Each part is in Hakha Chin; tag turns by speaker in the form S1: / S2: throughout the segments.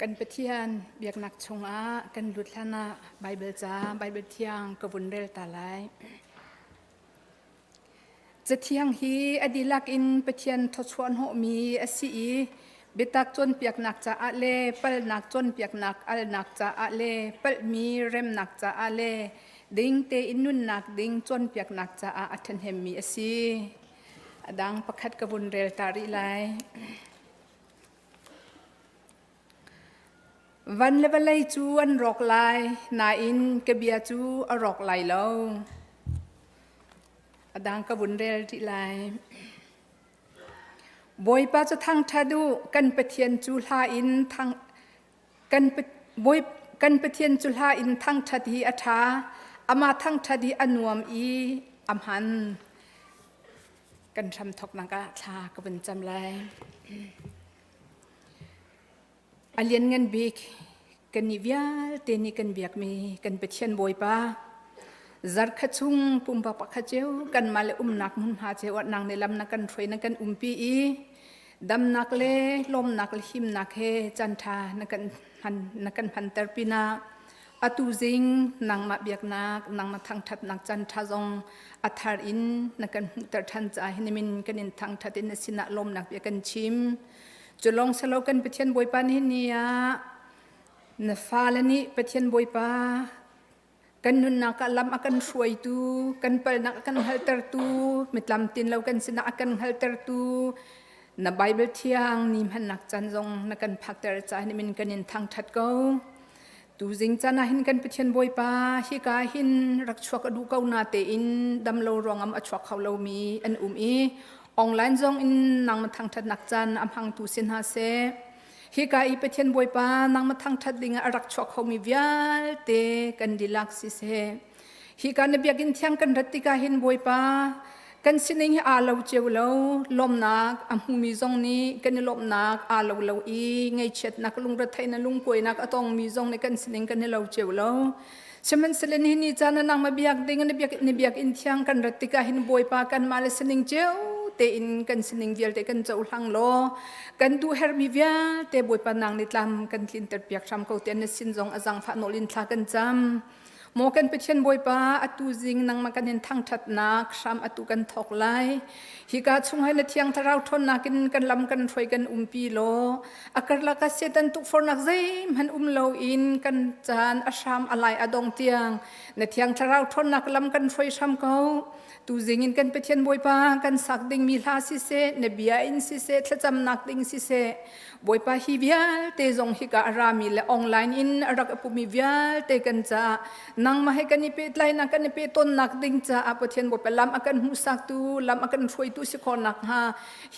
S1: Kan Pathian biaknak chungah kan lut hlan ah Baibal ca, Baibal thiang ka vun rel ta lai. Cathiang hi a dihlak in Pathian thawchuah hnawhmi a si i biatak cawnpiaknak caah le palnak cawnpiaknak alnak caah le palhmi remnak caah le ding tein nunnak ding cawnpiaknak caah a ṭhahnemmi a si. A dang pakhat ka vun rel ta rih lai. Van le vawlei cu an rawk lai, nain ka bia cu a rawk lai lo. A dang ka vun rel rih lai. Bawipa cu thangṭhat u, kan Pathian cu hla in thang kan Bawi kan Pathian cu hla in thangṭhat hi a ṭha. Amah thangṭhat hi a nuam i a hman. Kan hramthawknak ah thla ka vun cam lai. A lianngan bik kannih vialte nih kan biakmi kan Pathian Bawipa zarkhat chung pumpak pakhat cio kanmah le umnak hmunhma cio ah nang nih lam na kan hruai na kan umpi i damnak le lawmnak le himnak he caan ṭha na kan hman na kan hmanter pinah atu zing nangmah biaknak nangmah thangṭhatnak caan ṭha zong a thar in na kan hmuhter ṭhan caah hi nimin kan in thangṭhat in na sinah lawmnak bia kan chim. Cu lawng silo kan Pathian Bawipa nih ni ah na fale nih Pathian Bawipa kan nunnak ah lam a kan hruaitu, kan palnak a kan hngalhtertu, mitlam tin lo kan sinah a kan hngalhtertu, na Bible thiang ni hmannak caan zong na kan phakter caah nimin kan in thangṭhat ko. Tuzing caan ah hin kan Pathian Bawipa hika hin rak chuak a duh ko na tein damlo ruangam a chuak kho lomi an um i online zong in nangmah thangṭhatnak caan a hmangtu si hna seh. Hika i Pathian Bawipa nangmah thangṭhat dingah a rak chuak khomi vialte kan dihlak siseh. Hika na biakinn thiang kan rat tikah hin Bawipa kan sining hi aa lo cio lo lawmnak a hmumi zong nih kan i lawmhnak aa lo lo i ngaihchiatnak lungretheihnak lungkuainak a tongmi zong nih kan sining kan i lo cio lo. Sihmanhsehlaw nihin ni caan ah nangmah biak ding na biak na biakinn thiang kan rat tikah hin Bawipa kanmah le sining cio tein kan sining vialte kan cohlang law kan duh herhmi vialte Bawipa nang nih tlam kan tlinter piak hram ko tiah na sin zong a zaangfah nawl in thla kan cam. Maw kan Pathian Bawipa, atu zing nangmah kan in thangṭhatnak hram atu kan thawk lai. Hika chung hai na thiang thlarau ṭhawnnak in kan lam kan hruai kan umpi law, a karlak ah Satan tukforhnak zeihmanh um loin kan caan a hram a lai a dong tiang na thiang thlarau ṭhawnnak lam kan hruai hram ko. Tuzing in kan Pathian Bawipa kan sak dingmi hla siseh, na bia in siseh, thlacamnak ding siseh, Bawipa hi vialte zong hika a rami le online in a rak pumi vialte kan caah nangmah he kan i pehtlainak kan i pehtonnak ding caah Pathian Bawipa lam a kan hmuhsaktu lam a kan hruaitu si khawh nakhnga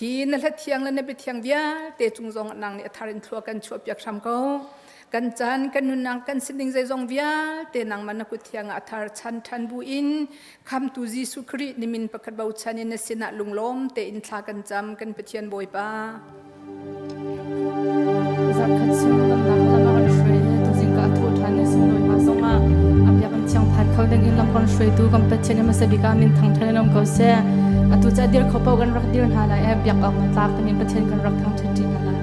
S1: hi na hla thiang le na biathiang vialte cung zong nang nih a thar in thlua kan chuahpiak hram ko. Kan caan kan nunnak kan sining zeizong vialte nangmah na kut thiang ah a thar chan ṭhan bu in khamtu Jesuh Khrih ni min pakhat bochan in na sinah lunglawm tein thla kan cam kan Pathian Bawipa.
S2: Zarkhat chung damnak lam a kan hruai i tuzing ka tho ṭhan i sunglawi hma zongah a biakinn thiang phan kho ding in lam kan hruaitu kan Pathian i hmasa bik ah min thang ṭhan in um ko seh. Atu ca dir kho paoh kan rak dir hna lai i biak awk na tlak timi Pathian kan rak thangṭhat ṭi hna lai.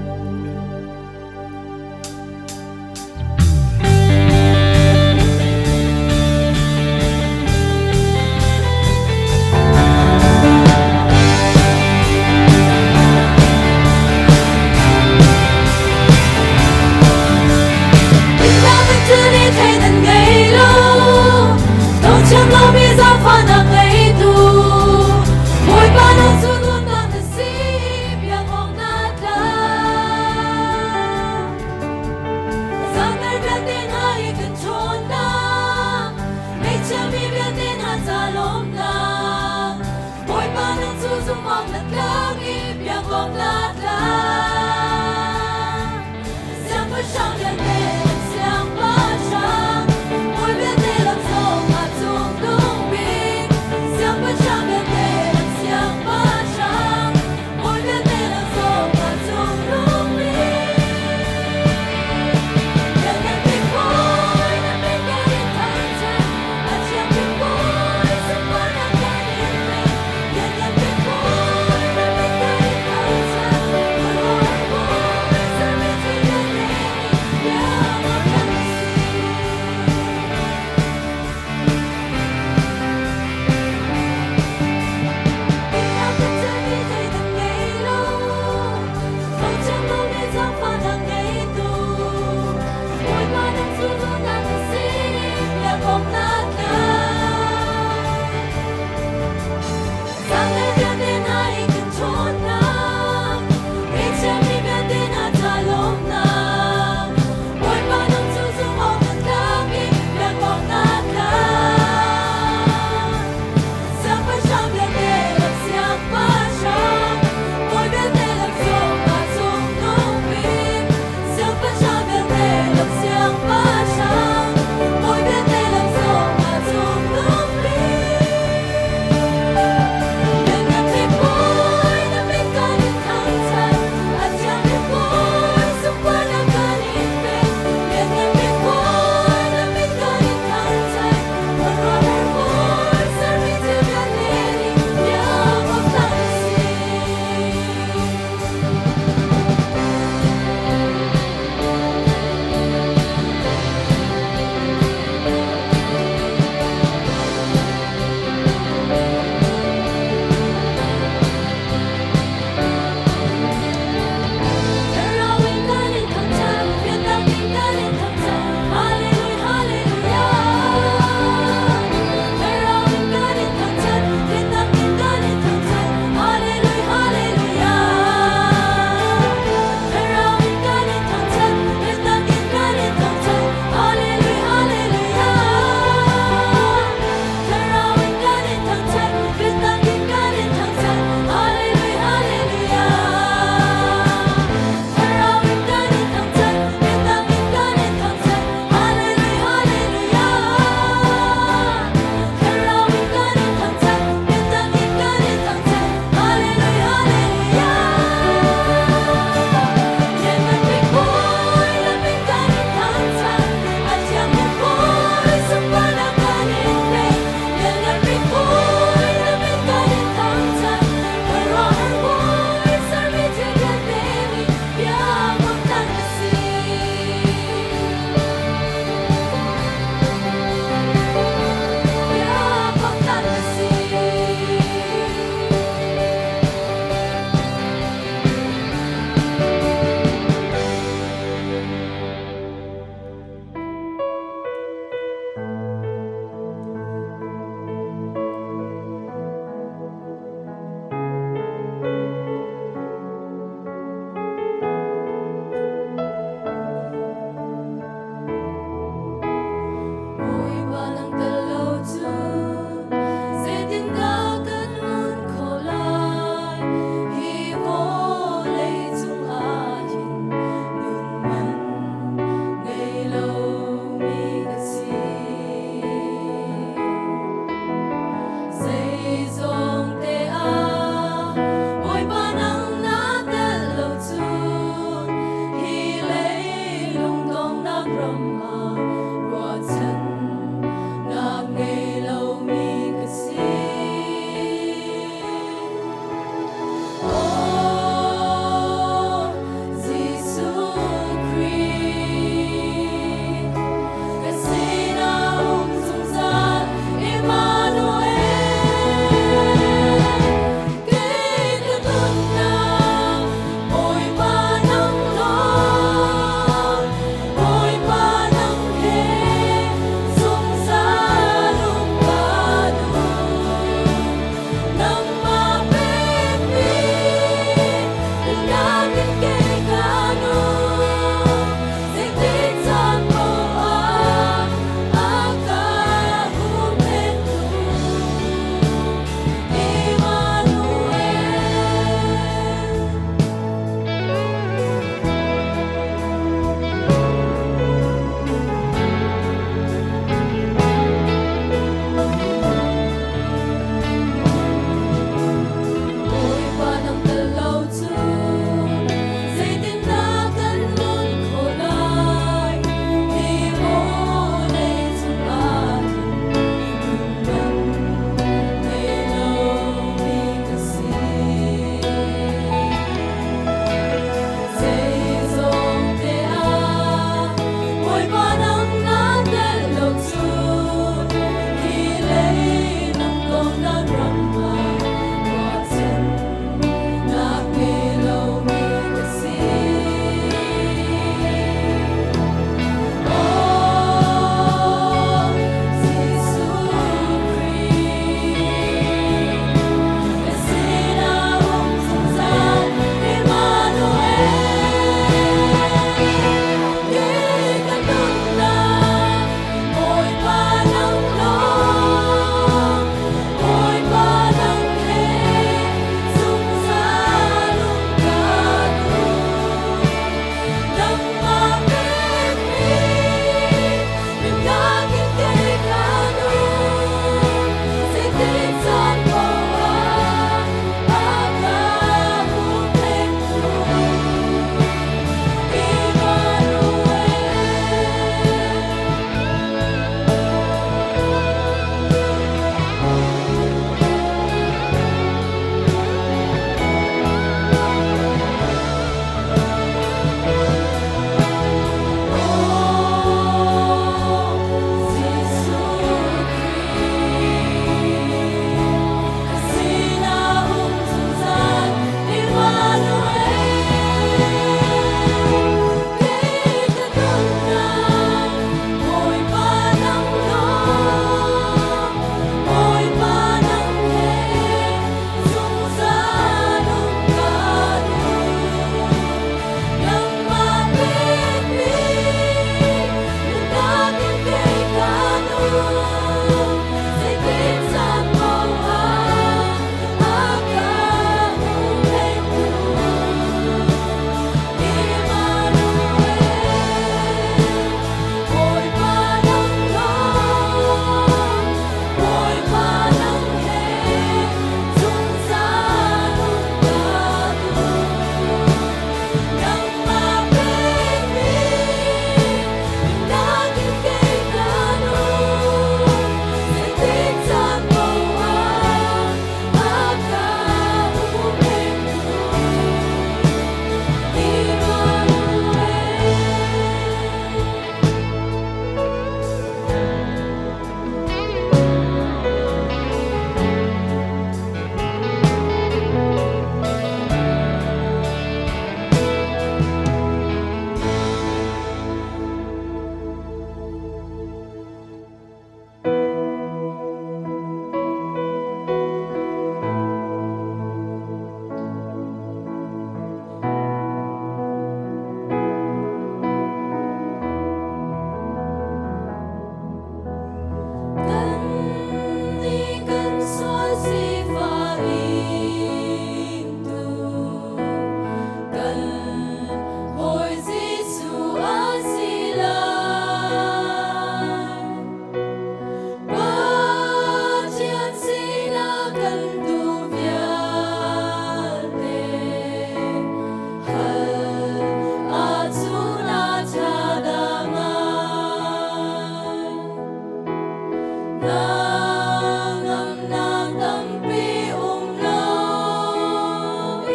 S2: Hnangamnak tampi um loin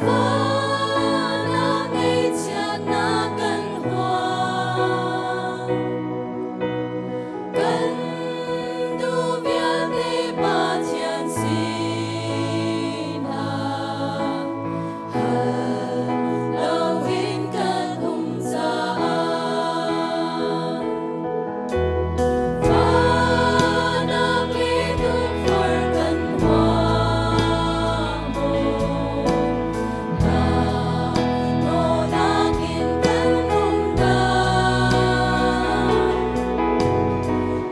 S2: fahnak ngeihchiatnak kan huam. Kan duh vialte Pathian sinah hal loin kan um caah. Fahnak le tukforh kan huam maw? Hna-hnawhnak in kan um dah?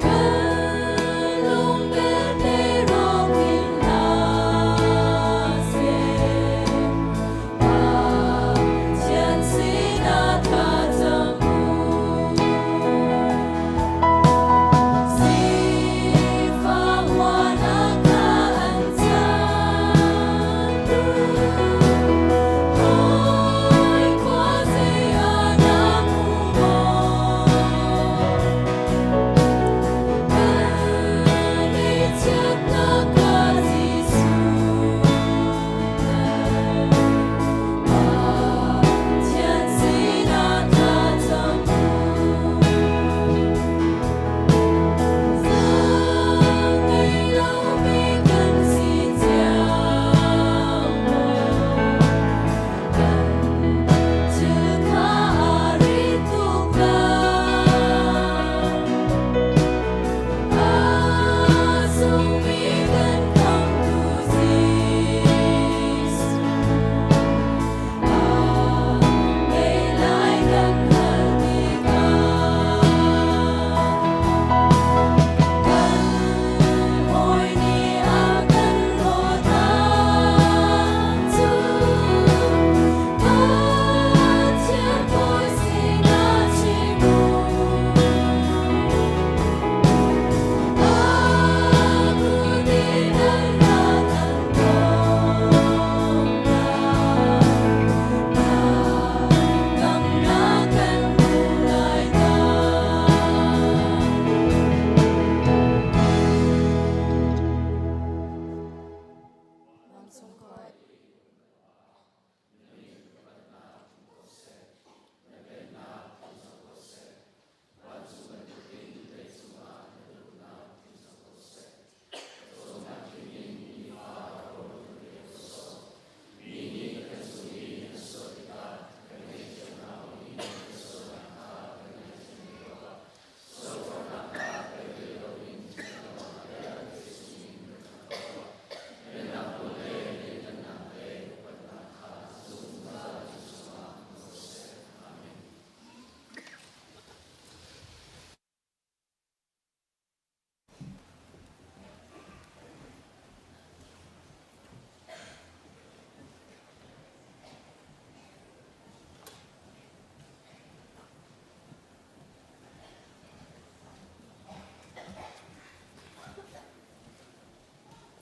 S2: Kan lung belte rawk in hlah seh, Pathian sinah thlacam u. Sifak huanak kha an chantu, hawi khua zei ah dah hmu maw? Kan ngeihchiatnak kha Jesuh Pathian sinah thlacam u. Ngei lomi kan si cio maw? Kan thil kha a rit tuk lai. A sungmi kan khamhtu Jesuh. A ngei lai kan hal tikah. Kan hawi nih a kan hlawt cu Pathian bawi sinah chim u. A kut in a kan bawmh Hnangamnak kan hmu lai dah.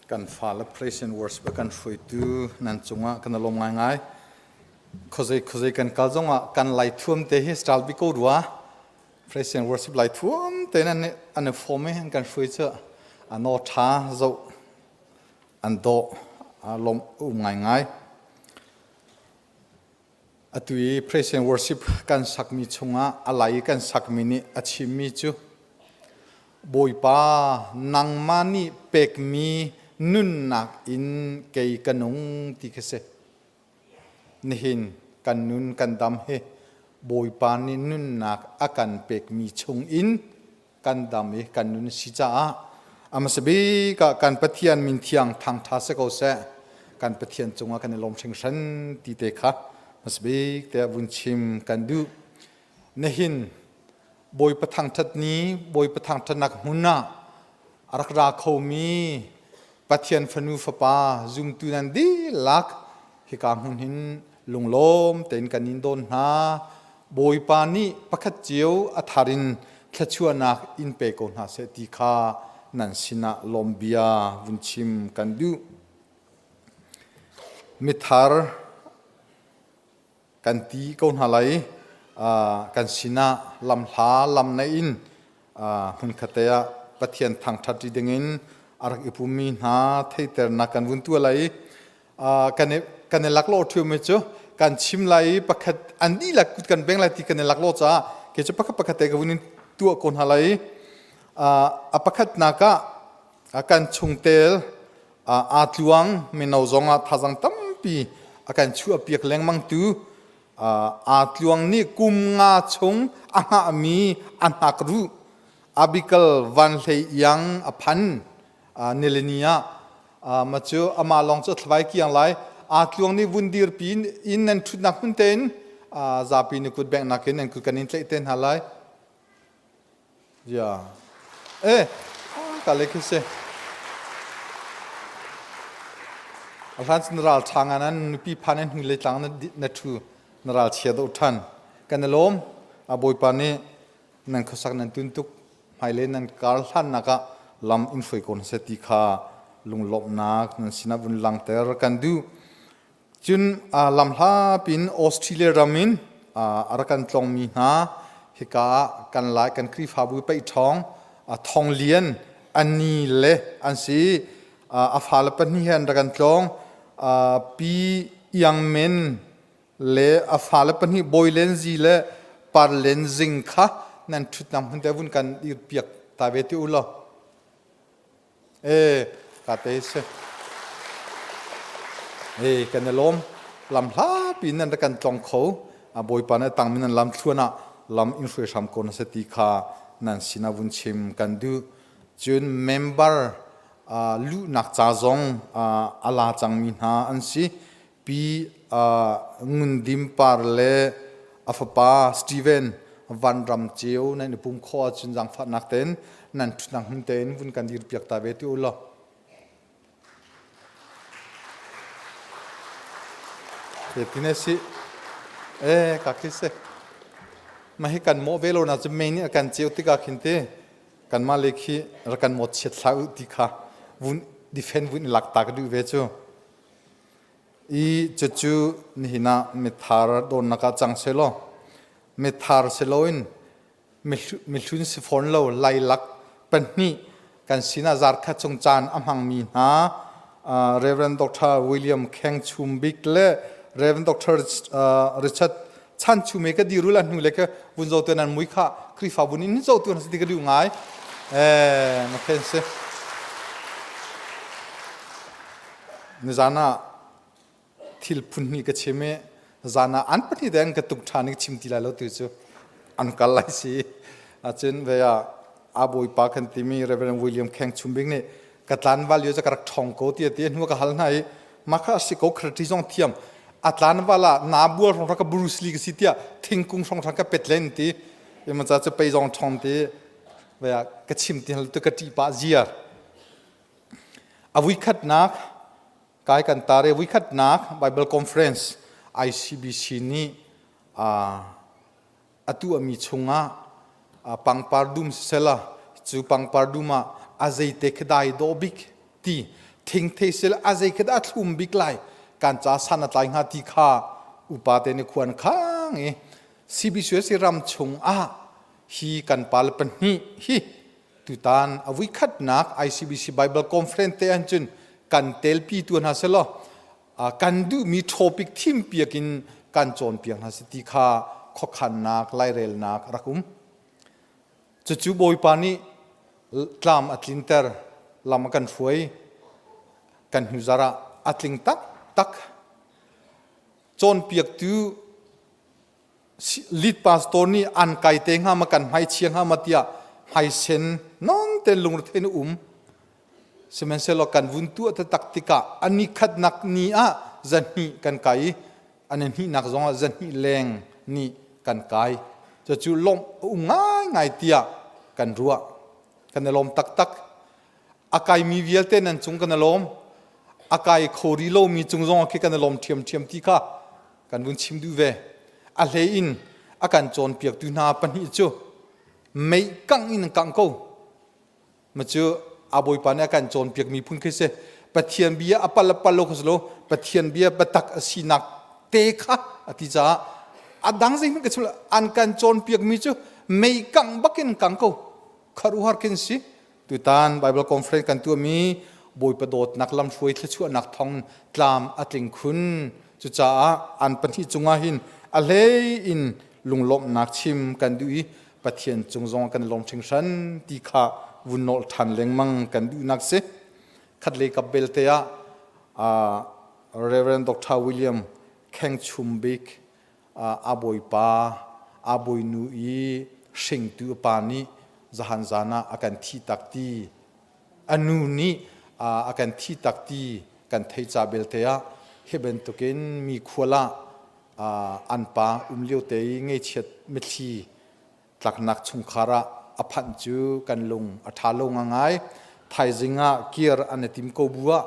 S3: Kan fale praise and worship a kan hruaitu nan cungah kan i lawm ngaingai. Khuazei khuazei kan kal zongah kan lai thuam te hi style bi ko rua. Praise and worship lai thuam te nan an i form i an kan hruai cu a no tha zoh an dawh a lawm um ngaingai. Atu i praise and worship kan sakmi chungah a lai i kan sakmi nih a chimmi cu Bawipa nangmah nih pekmi nunnak in kei ka nung ti khi si. Nihin kan nun kan dam hi Bawipa nih nunnak a kan pekmi chungin kan dam i kan nun si caah a hmasa bik ah kan Pathian min thiang thangṭha si ko seh. Kan Pathian cungah kan i lawm hringhran ti te kha hmasa bik te ah vun chim kan duh. Nihin Bawipa thangṭhat ni, Bawipa thangṭhatnak hmun ah a rak ra khomi Pathian fanu fapa zumtu nan dihlak hika hmun hin lunglawm tein kan in dawn hna. Bawipa nih pakhat cio a thar in thluachuahnak in pe ko hna seh ti kha nan sinah lawmbia vun chim kan duh. Mithar kan ti ko hna lai. Kan sinah lamhla lam nei in Hmunkhat te ah Pathian thangṭhat ṭi dingin a rak i pummi hna theiternak kan vun tuah lai i kan i kan i laklawh ṭhiumi cu kan chim lai i pakhat an dihlak kut kan beng lai ti kan i laklawh caah kei cu pakhat pakhat te ka vun in tuah ko hna lai i a pakhatnak ah kan chungtel aa tluang mino zong ah thazang tampi a kan chuahpiak lengmang tu aa tluang nih kum nga chung a hngahmi a hnak ruh Abigail Van Hlei Iang a phan nilini ah ma cu amah lawng cu thlavai kiang lai aa tluang nih vun dirpi in nan ṭhutnak hmun tein zapi ni kut bengh in nan kut kan in tlaih te hna lai. Ja. Eh, ka le khi si. A hlan cun ral ṭha ngan an nupi phan in hnu le tlang na ṭhu na ral chia do ṭhan. Kan i lawm. A bawipa nih nan khuasak nan tun tuk hmailei nan kar hlannak ah lam in hruai ko hna seh ti kha lunglawmhnak nan sinah vun langhter kan duh. Cun lamhla pin Australia ram in a rak kan tlongmi hna hika ah kan lai kan Khrihfabu paih ṭhawng Thong Lian ani le an si. A fale pahnih he an rak kan tlawng. Pi Iang Men le a fale pahnih Bawi Len Zi le Par Len Zing kha nan ṭhutnak hmun te vun kan irpiak ta ve ti u law. E ka te si. E kan i lawm. Lam hlapi nan rak kan tlong kho. A Bawipa nih tangmi nan lam thluan ah lam in hruai hram ko na se ti kha nan sinah vun chim kan duh. Cun member luhnak ca zong a la cangmi hna an si. Pi Ngun Dim Par le a fapa Steven Vanram Ceu nan i pum khawh ahcun zaangfahnak tein nan ṭhutnak hmun tein vun kan dirpiak ta ve ti u law. Tin a si. Eh, ka khi si. Ma hi kan mawh ve lo na cu mei nih a kan ceu tikah khin te kanmah le khi rak kan mawt chiat hlah u ti kha vun defend vun i lak ta ka duh ve cu. I cucu nihin ah mithar dawnnak ah cang sehlaw mithar si loin mihlun si fawn lo lailak pahnih kan sinah zarkhat chung caan a hmangmi hna Reverend Dr. William Kheng Chum Bik le Reverend Dr. Richard Chan Chume ka dirul a hnu le ka vun zo tuan an mui kha Khrihfabu nih zo tuan si ti ka duh ngai eh ma khen si Nizan ah thil phun hnih ka chim i zan ah an pahnih deng ka tuk ṭhan i ka chim ti lai lo tu cu an kal lai si. Acun ve ah a bawipa kan timi Reverend William Kheng Chumbing nih ka tlanval lio cu ka rak ṭhawng ko ti a ti hnu ka hal hna i mah kha a si ko khrati zong thiam a tlanval ah na bual hrawng ka Bruce Lee ka si tiah thingkung hrawng ka pet len ti ima ca cu pei zong ṭhawng ti ve ah ka chim ti hal tu ka ṭih pah ziar A vuikhatnak kai kan tar i vuikhatnak Bible Conference ICBC nih a tuahmi chungah pangpar dum sisela cu pangpar dum ah a zeite khi dai dawh bik ti thingthei sila a zei khi dah a thlum bik lai kan ca san a tlai hnga ti kha upa te nih khuan khang i CBCUSA ram chung ah hi kan pal pahnih hi Tutan a vuikhatnak ICBC Bible Conference te ahcun kan telpi tu hna selaw kan duhmi topic thim piak in kan cawnpiak hna si ti kha khuakhannak lairelnak rak um. Cucu Bawipa nih tlam a tlinter, lam a kan hruai, kan hnu zarh ah a tling taktak. Cawnpiaktu lead pastor nih an kai te hnga ma kan hmai chia hnga ma tiah hmaisen non ten lungre in um sihmanhsehlaw kan vun tuah taktak tikah ani khatnak ni ah zahnih kan kai ani hnihnak zong ah zahnih leng ni kan kai cucu lawmh a um ngaingai tiah kan ruah kan i lawm taktak a kaimi vialte nan cung kan i lawm a kai kho rih lomi cung zong ah khi kan i lawm ṭhiamṭhiam ti kha kan vun chim duh ve. A hlei in a kan cawnpiaktu hna pahnih cu mei kangh in an kangh ko. Ma cu a Bawipa nih a kan cawnpiakmi phun khi si. Pathian bia a pal a pal lo kha si lo, Pathian bia biatak a sinak te kha a ti caah a dang zeihmanh ka chim lo. An kan cawnpiakmi cu mei kangh bakin kang ko. Khuaruahhar khin si. Tutan Bible conference kan tuahmi Bawipa dawtnak lamhruai thluachuahnak thong tlam a tling khun. Cucaah an pahnih cungah hin a hlei in lunglawmhnak chim kan duh i Pathian cung zong kan lawm hringhran ti kha vun nolh ṭhan lengmang kan duhnak si. Khatlei kap belte ah Reverend Dr. William Kheng Chum Bik a bawipa a bawinu i hringtu a pa nih zahan zan ah a kan thi tak ti a nu nih a kan thi tak ti kan thei ca belte ah hi bantukin mi khual ah an pa um lio te i ngeichiat mitthli tlaknak chungkhar ah a phanh cu kan lung a ṭha lo ngangai. Thaizing ah kir an i tim ko bu ah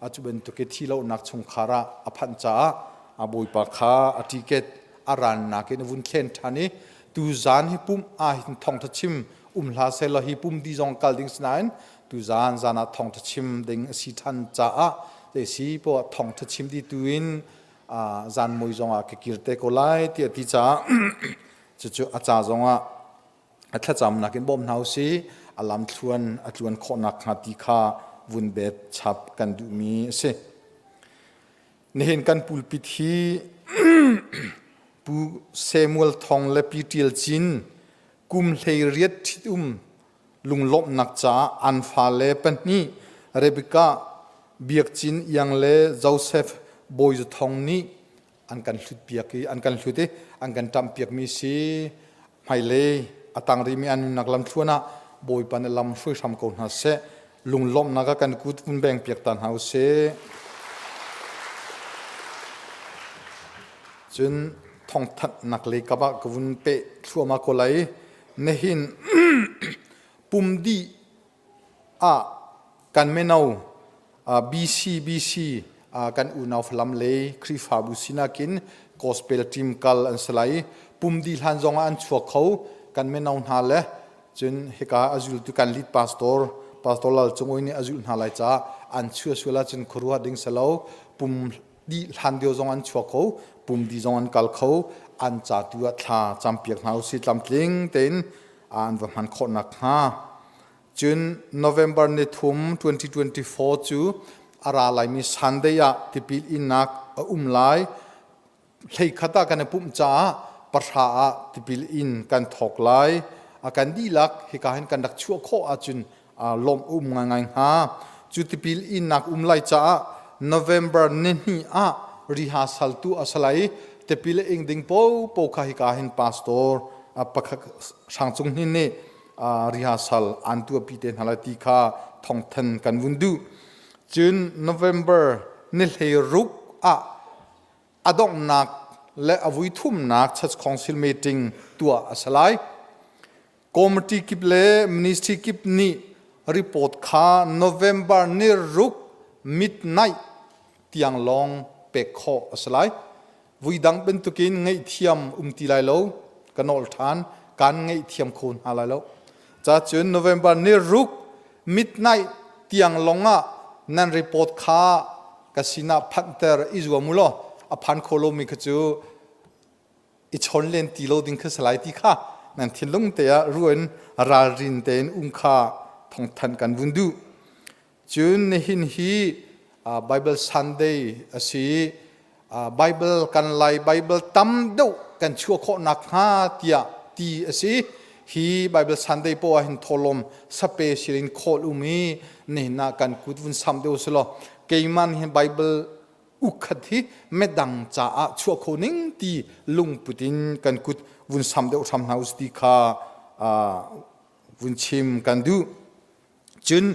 S3: a cu bantuk i thi lonak chungkhar ah a phanh caah a bawipa kha a ticket a rannak in a vun thlen ṭhan i tuzaan hi pumh ah hin thawngṭha chim um hlah sehlaw hi pum di zong kal ding sinain tuzaan zan ah thawngṭha chim ding a si ṭhan caah zei si poah thawngṭha chim di tu in zan mui zong ah ka kir te ko lai tiah ti caah Cucu a ca zongah a thlacamnak in bawm hna usih, a lamthluan a tluan khawh nakhnga ti kha vun bet chap kan duhmi a si. Nihin kan pulpit hi Pu Samuel Thong le Pi Ṭial Cin kum 18 ṭhitum lunglawmhnak caah an fale pahnih Rebecca Biak Cin Iang le Joseph Bawi Za Thong nih an kan hlut piak i an kan hlut i an kan ṭamh piakmi si hmailei a tang rihmi an nunnak lamthluan ah Bawipa na lam hruai hram ko hna seh lunglawmhnak ah kan kut vun beng piak ta hna usih cun thawngthanhnak lei kap ah ka vun peh thluahmah ko lai nihin pum dih ah kan mino BCBC kan unau Falam lei Khrihfabu sinak in gospel team kal an si lai. Pum di hlan zong ah an chuak kho kan mino hna le cun hika a zultu kan lead pastor Pastor Lal Cung Oi nih a zulh hna lai caah an chua sual ahcun khuaruah ding si lo. Pum di hlan dio zong an chuak kho, pum di zong an kal kho. An ca tu ah thla campiak hna usih tlamtling tein an va hman khawh nakhnga. Cun November ni thum 2024 cu a ra laimi Sunday ah tipil innak a um lai. Hleikhat ah kan i pumh caah pahra ah tipil in kan thawk lai. A kan dihlak hika hin kan rak chuah khawh ahcun lawmh um ngaingai hnga. Cu tipil innak um lai caah November ni hnih ah rehearsal tu a si lai. Tipil a ing ding popo kha hika hin pastor pakhat Hrang Cung Hnin nih rehearsal an tuahpi te hna lai ti kha thawngthan kan vun duh. Cun November ni 16 ah a donghnak le a vui thumnak Church Council meeting tuah a si lai. Committee kip le ministry kip nih report kha November ni ruk midnight tiang lawng pek khawh a si lai. Vuidang bantukin ngaihthiam um ti lai lo ka nawl ṭhan kan ngaihthiam kho hna lai lo. Ca cun November ni ruk midnight tiang lawngah nan report kha ka sinah phanhter i zuam u law a phan kho lomi kha cu i chawn len ti lo ding kha si lai ti kha nan thinlung te ah ruin ralrin tein um kha thawngthanh kan vun duh. Cun nihin hi Bible Sunday a si. Bible kan lai Bible tam deuh kan chuah khawh nakhnga tiah ti a si. Hi Bible Sunday poah ah hin thawhlawm sape sirin khawl um i nihin ah kan kut vun sam deuh si law keimah nih hin Bible ukhat hi medang caah chuah kho ning ti lungput in kan kut vun sam deuh hram hna us ti kha vun chim kan duh. Cun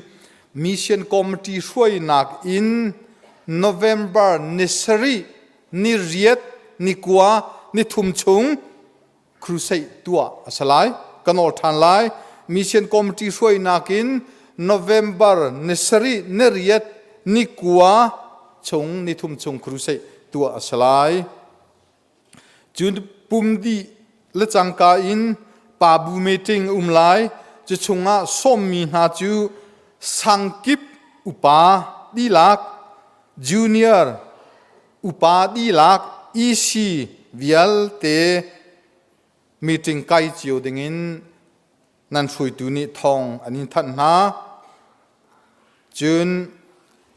S3: Mission Committee hruainak in November ni sarih, ni riat, ni kua, ni thum chung crusade tuah a si lai. Ka nawl ṭhan lai. Mission Committee hruainak in November ni sarih, ni riat, ni kua chung, ni thum chung crusade tuah a si lai. Cun pum dih le cangka in pabu meeting um lai. Cu chungah sawmmi hna cu sangkip upa dihlak, junior upa dihlak, EC vialte meeting kai cio dingin. Nan hruaitu nih thawng an in thanh hna. Cun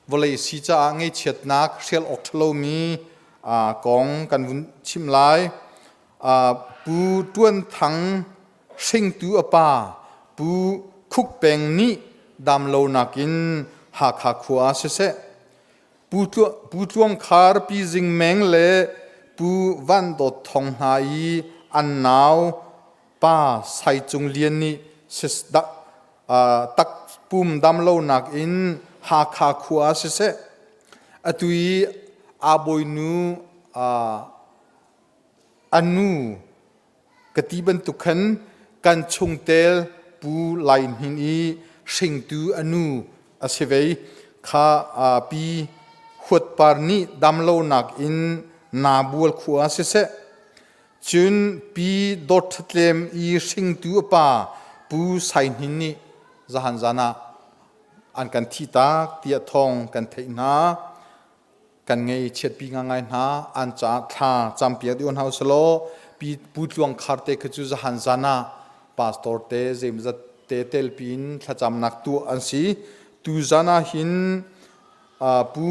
S3: vawlei si caah ngaihchiatnak hrial awk ṭhalomi kong kan vun chim lai. Pu Ṭuan Thang hringtu a pa Pu Khuk Peng nih damlonak in Hakha khua ah siseh, Pu Tluang Khar, Pi Zing Meng le Pu Van Dawt Thong hna i an nau pa Sai Cung Lian nih takpum damlonak in Hakha khua ah siseh, atu i aa bawinu a nu ka ti bantuk khan kan chungtel Pu Lai Hnin i hringtu a nu a si ve kha Pi Huat Par nih damlonak in Nabual khua ah siseh, Cun Pi Dawt Ṭhatlem i hringtu a pa Pu Sai Hnin nih zahan zan ah an kan thihtak tiah thawng kan theih hna. Kan ngei chiatpi ngangai hna. An caah thla campiak dih hna usalaw Pi Pu Tluang Khar te kha cu zahan zan ah pastor te zeimazat te telpi in thlacamnak tuah an si. Tu zan ah hin Pu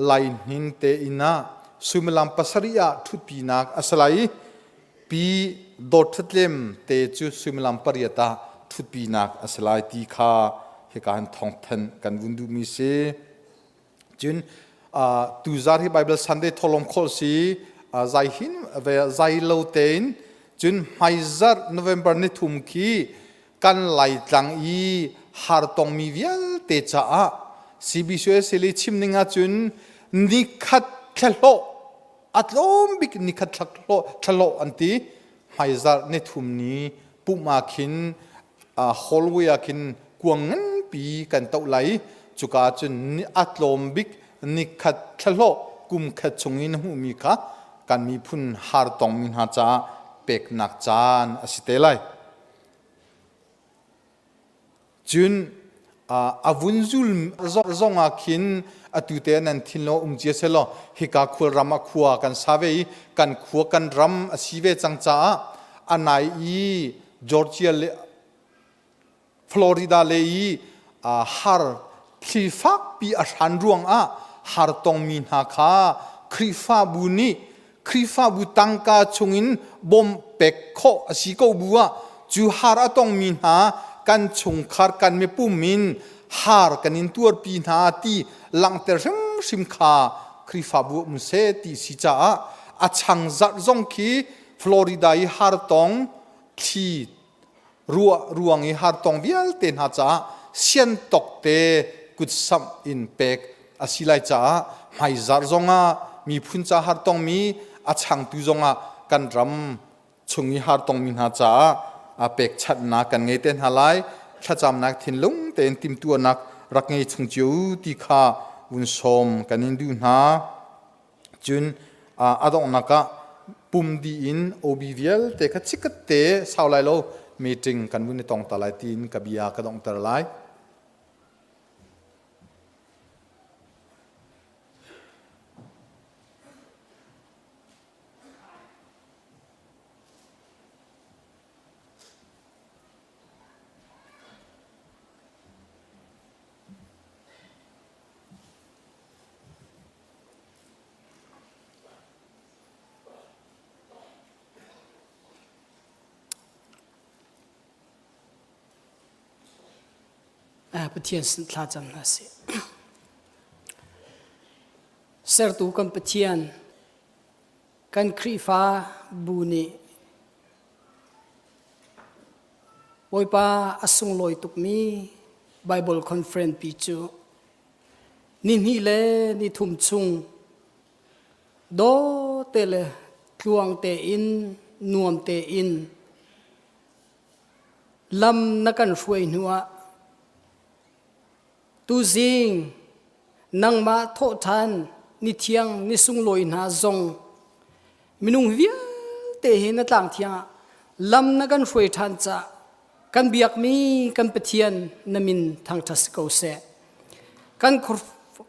S3: Lai Hnin te inn ah suimilam pasarih ah ṭhutpinak a si lai i Pi Dawt Ṭhatlem te cu suimilam pariat ah ṭhutpinak a si lai ti kha hika hin thawngthanh kan vun duhmi si. Cun tuzar hi Bible Sunday tholom khol si zai hin zai lo tein cun hmaizarh November ni thum khi kan Laitlang i hartongmi vialte caah CBCUSA le chim ning ahcun nikhat thlahlawh a tlawm bik nikhat thlahlawh thlahlawh an ti hmaizarh nithum ni pumh ah khin hallway ah khin kuang nganpi kan toh lai cuka cun a tlawm bik nikhat thlahlawh kum khat chung in hmuhmi kha kan miphun hartongmi hna caah peknak caan a si te lai. Cun a vun zul zong ah khin atu te nan thinlung um cia selaw hika khualram ah khua kan sa ve i kan khua kan ram a si ve cang caah a nai i Georgia le Florida le i har thli fakpi a hran ruangah har tongmi hna kha Khrihfabu nih Khrihfabu tangka chungin bawmh pek khawh a si ko bu ah cu har a tongmi hna kan chungkhar kan mipum in har kan in tuarpi hna ti langhter hrimhrim kha Khrihfabu um seh ti si caah a chang zarh zong khi Florida i har tong thli ruah ruang i hartong vialte hna caah siantok te kutsamh in pek a si lai caah hmaizarh zongah miphun ca hartongmi a changtu zongah kan ram chung i hartongmi hna caah a pekchanhnak kan ngei te hna lai thlacamnak thinlung tein timtuahnak rak ngei chung cio ti kha vun sawm kan in duh hna. Cun a donghnak ah pum dih in OB vialte kha chikkhat te sau lai lo meeting kan vun i tong ta lai tiin ka bia ka donghter lai.
S4: Pathian sin thlacam hna sih. Sertu kan Pathian, kan Khrihfa bu nih Bawipa a sunglawi tukmi Bible Conference pi cu Nihnih le nithum chung daw te le tluang tein nuam tein lam na kan hruai hnuah tuzing nangmah thawhṭhan ni thiang ni sunglawi hna zong minung vialte hi na tlang thiang ah lam na kan hruai ṭhan caah Kan biakmi kan Pathian na min thangṭhat si ko seh. Kan,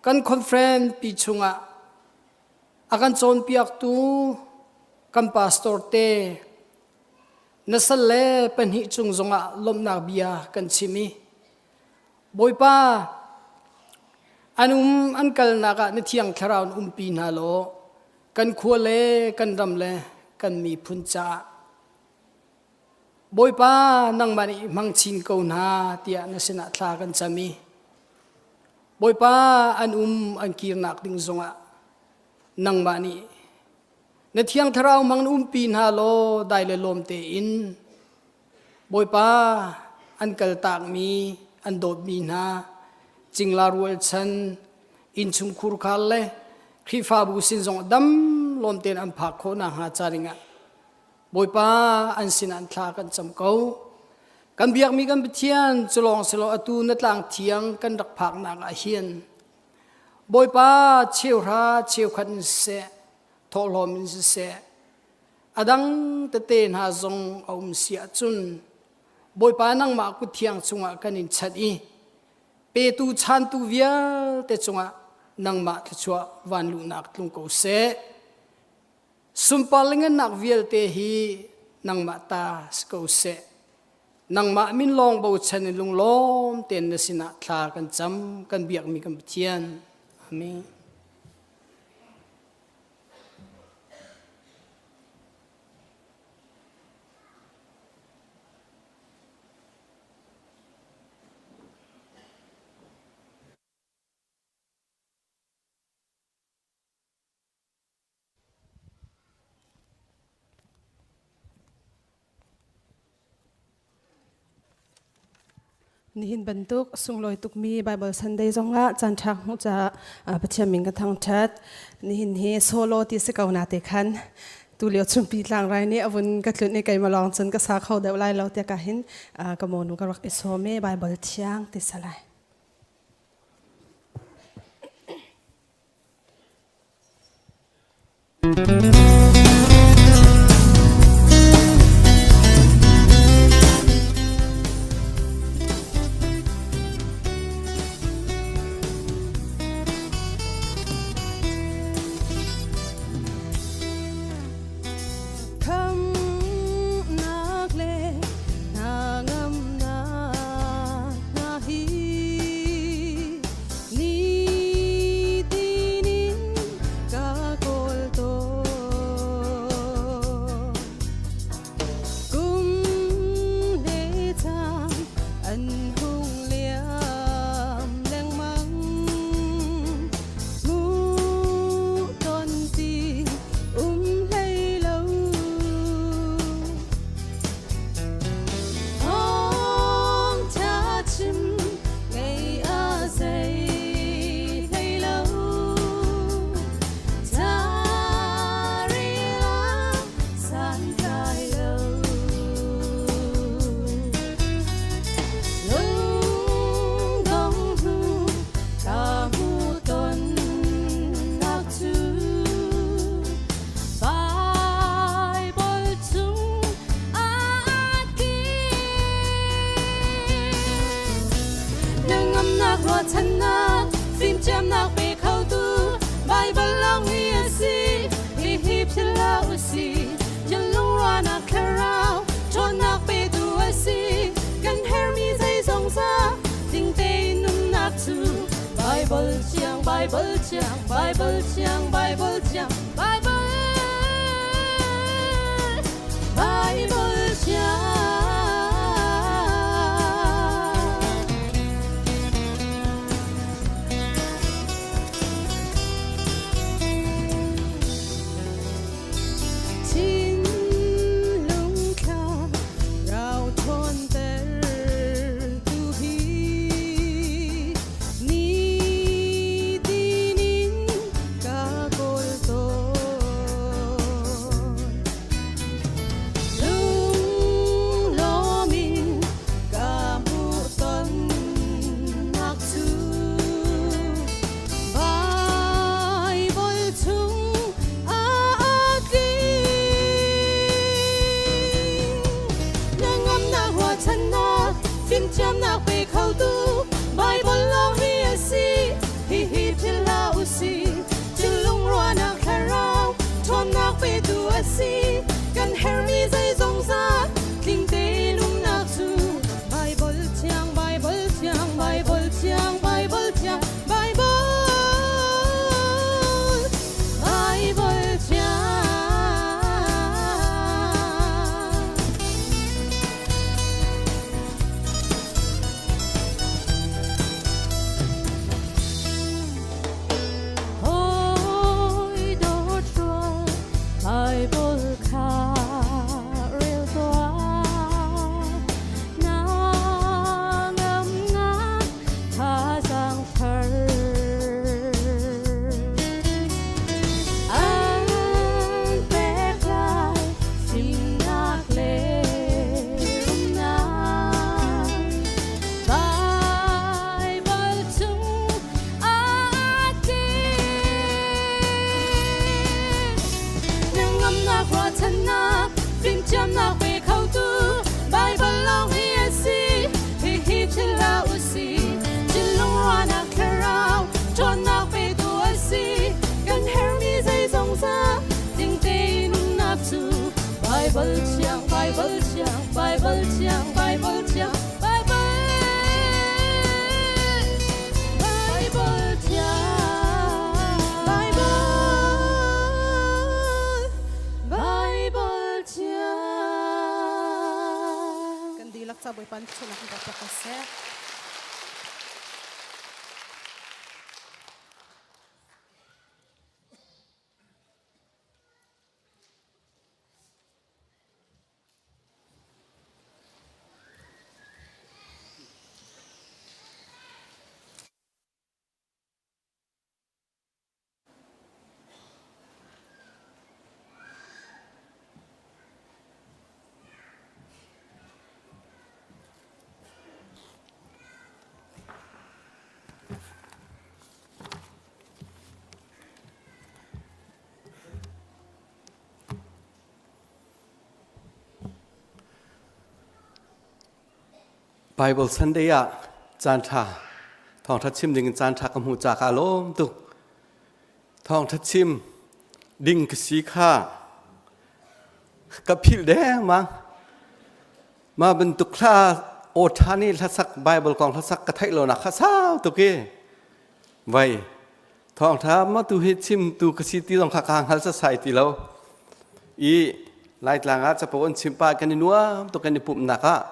S4: kan conference pi chungah a kan cawnpiaktu kan pastor te Na sal le pahnih cung zongah lawmhnak bia kan chim i Bawipa an um an kalnak ah na thiang thlarau in umpi hna law kan khua le kan ram le kan miphun caah Bawipa nangmah nih hmang chin ko hna tiah na sinah thla kan cam i Bawipa an um an kirnak ding zongah nangmah nih na thiang thlarau hmang in umpi hna law dai le lawm tein Bawipa an kaltakmi an dawtmi hna cingla rualchan innchungkhur khal le Khrihfabu sin zong dam lawm tein an phak khawh nakhnga ca dingah Bawipa an sinah an thla kan cam ko. Kan biakmi kan Pathian cu lawng si lo atu na tlang thiang kan rak phaknak ah hin Bawipa cheuhra cheukhat in siseh thawhlawm in siseh a dang tete hna zong a um si ahcun Bawipa nangmah kut thiang chungah kan in chanh i petu chantu vialte cungah nangmah thluachuah vanluhnak tlung ko seh. Sunpar le ngannak vialte hi nangmah ta si ko seh. Nangmah min lawng bochan in lunglawm tein na sinah thla kan cam, kan biakmi kan Pathian. Amen.
S5: Nihin bantuk sunglawi tukmi Bible Sunday zongah caan ṭha hmuh caah Pathian min ka thangṭhat. Nihin hi solo ti si ko na te khan tu lio chumpi tlangrai nih a vun ka tlunh i keimah lawng cun ka sa kho deuh lai lo tiah ka hin ka monu ka rak i sawm i Bible thiang ti salai.
S6: Khamnak le hnangamnak hna hi Nitin in ka kawl tawn. Kum le caan an hung liam lengmang. Hmuh ton ti um hlei lo. Thawngṭha chim ngei a zei hlei lo. Carel ah santlai lo. Lungdong hnu ka hmuh tonnak cu Bible chung aa Nangamnak ruahchannak fimthiamnak pe khotu Bible lawng hi a si hihi philh hlah usih thinlung ruahnak thlarau ṭhawnnak petu a si kan herhmi zeizong za ding tein nunnak cu Bible thiang Bible thiang Bible thiang Bible thiang Bible Bible thiang. Thinlung thla rau thawnter tu hi nitin in ka kawl tawn. Lunglawm in ka hmuh tonnak cu Bible chung aa tling. Hnangamnak ruahchannak fimthiamnak pe khotu Bible lawng hi a si. Hihi philh hlah usih. Thinlung ruahnak thlarau ṭhawnnak petu a si. Kan herhmi zeizong zat
S2: seh.
S7: Bible Sunday ah caan ṭha thawngṭha chim ding in caan ṭha ka hmuh ca ka lawm tuk. Thawngṭha chim ding ka si kha ka philh dengmang. Mah bantuk hla aw ṭha nih hlasak Bible kong hlasak ka theih lo nak kha sau tuk i vai thawngṭha ma tu hi chim tu ka si ti zong kha ka hngal sasai ti lo. I Laitlang ah capo an chim pah kan i nuam tuk kan i pumhnak ah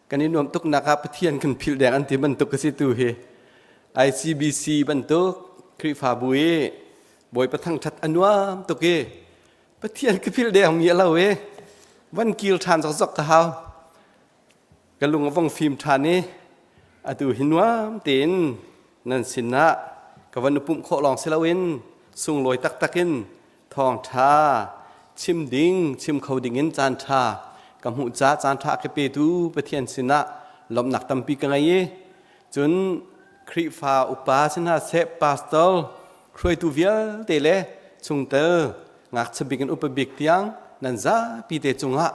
S7: kan i nuam tuknak ah Pathian kan philh deng an ti bantuk ka si tu hi ICBC bantuk Khrihfabu i Bawipa thangṭhat a nuam tuk i Pathian ka philh deng mi a lo i van kil ṭhan zokzok ka hau ka lung a vong fim ṭhan i atu hi nuam tein nan sinah ka van i pumh khawh lawng si loin sunglawi taktak in thawngṭha chim ding chim kho ding in caan ṭha ka hmuh ca caan ṭha ka petu Pathian sinah lawmhnak tampi ka ngei i cun Khrihfa upa si hna seh pastor hruaitu vialte le chungtel ngakchia bik in upa bik tiang nan zapi te cungah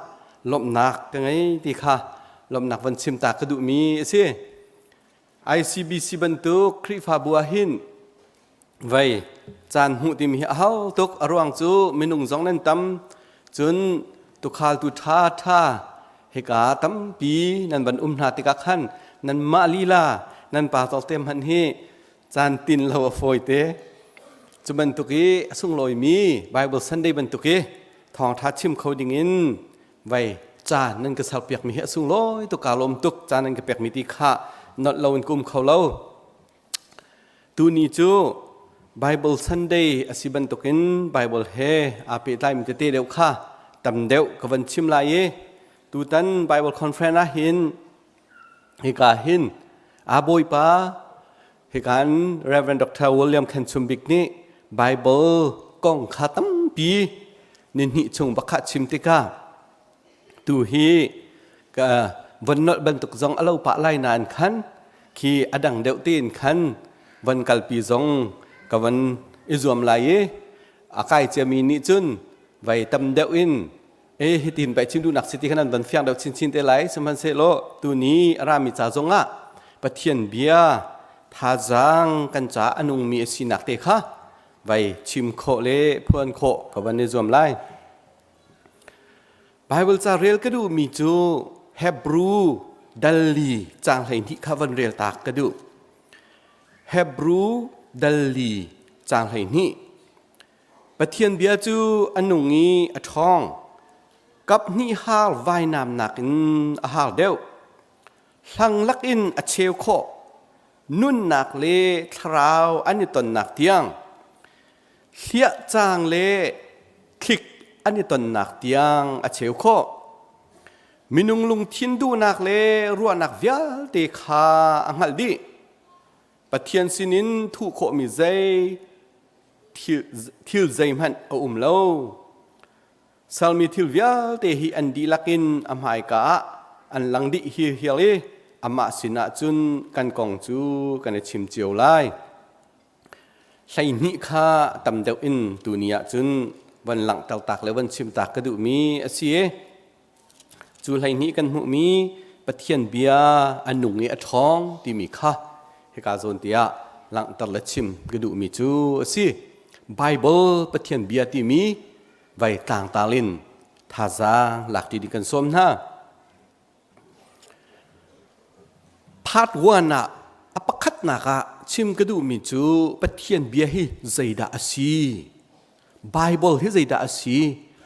S7: lawmhnak ka ngei ti kha lawmhnak van chim ta ka duhmi a si. ICBC bantuk Khrihfabu ah hin vei caan hmuh timi hi a hau tuk a ruang cu minung zong nan tam cun tukhaltu ṭha ṭha hika tampi nan van um hna tikah khan nan mah lila nan pa te hmanh hi caan tin lo a fawi te cu bantuk i a sunglawimi Bible Sunday bantuk i thawngṭha chim kho dingin vai ca nan ka serpiak mi hi a sunglawi tuk kaa lawm tuk ca nan ka pek mi ti kha nolh lo in kum kho lo tuni cu Bible Sunday a si bantukin Bible he aa pehtlai mi tete deuh kha tam deuh ka van chim lai i tutan Bible conference ah hin hika hin a bawipa hika in Reverend Dr. William Khen Chum Bik nih Bible kong kha tampi ni hnih chung bakha chim tikah tu hi ka von nolh bantuk zong a lo pah lai nain khan khi a dang deuh tein khan von kalpi zong ka von i zuam lai i a kai ciami nih cun vai tam deuh in e hitin bai chim duhnak si ti khan an van fiang deuh chinchin te lai sihmanhsehlaw tuni a rami ca zongah Pathian bia thazaang kan ca a nungmi a sinak te kha vai chim khawh le phuan khawh ka van i zuam lai Bible ca rel ka duhmi cu Hebrew dalli caang 12 kha van rel tak ka duh Hebrew dalli caang 12 Pathian bia cu a nung i a ṭhawng. Kap hnih har vainam nakin a har deuh. Hlang lakin a cheu khawh. Nunnak le thlarau an i tonnak tiang. Hliah caang le thlik an i tonnak tiang a cheu khawh. Minung lungthin duhnak le ruahnak vialte kha a hngalh dih. Pathian sinin thuh khawhmi zei thil zeihmanh a um lo. Salmi thil vialte hi an dihlak in a hmaika ah an lang dih hial i amah sinah cun kan kong cu kan i chim cio lai. 12 kha tam deuh in tuni ah cun van langhter tak le van chim tak ka duhmi a si i Cu 12 kan hmuhmi Pathian bia a nung i a ṭhawng timi kha hika zawn tiah langhter le chim ka duhmi cu a si. Bible Pathian bia timi vai tlangtal in thazaang lak ṭi ding kan sawm hna. Part 1 ah a pakhatnak ah chim ka duhmi cu Pathian bia hi zeidah a si? Bible hi zeidah a si?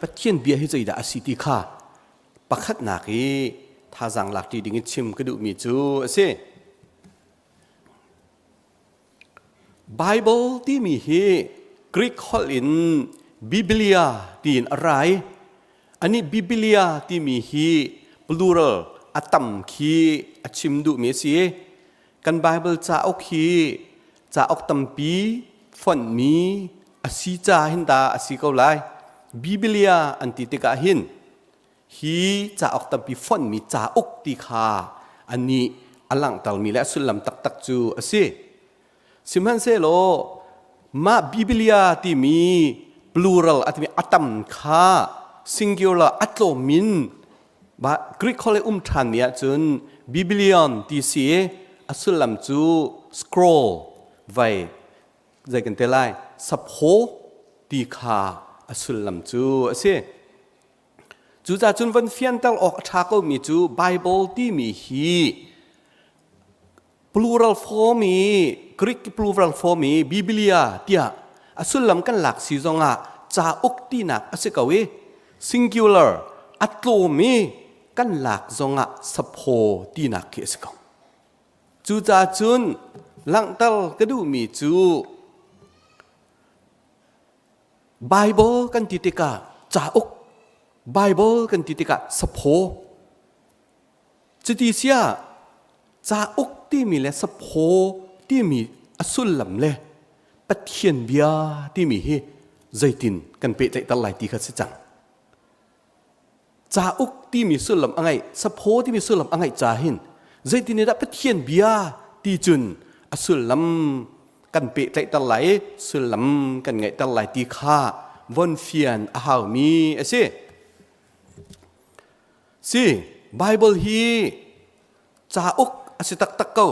S7: Pathian bia hi zeidah a si ti kha pakhatnak i thazaang lak ṭi ding in chim ka duhmi cu a si. Bible timi hi Greek holh in Biblia tiin a ra i anih Biblia timi hi plural a tam khi a chim duhmi a si i kan Bible cauk hi cauk tampi fonhmi a si ca hin ta a si ko lai. Biblia an ti tikah hin hi cauk tampi fonhmi cauk ti kha anih a langhtermi le a sullam taktak cu a si. Sihmanhsehlaw mah Biblia timi plural a timi a tam kha singular a tlawm in Greek holh i um ṭhanmi ahcun Biblion ti si i a sullam cu scroll vai zei kan te lai saphaw ti kha a sullam cu a si. Cucaah cun van fianter awk a ṭha komi cu Bible timi hi plural form i Greek plural form i Biblia tiah a sullam kan lak si zongah cauk tinak a si ko i singular a tlawm i kan lak zongah saphaw tinak khi a si ko. Cucaah cun langhter ka duhmi cu Bible kan ti tikah cauk, Bible kan ti tikah saphaw. Cuti siah cauk timi le saphaw timi a sullam le Pathian bia timi hi zeitin kan pehtlaihter lai ti kha si cang. Cauk timi sullam a ngeih, saphaw timi sullam a ngeih ca hin zeitin dah Pathian bia ti cun a sullam kan pehtlaihter lai i sullam kan ngeihter lai ti kha von fian a haumi a si. Si, Bible hi cauk a si taktak ko.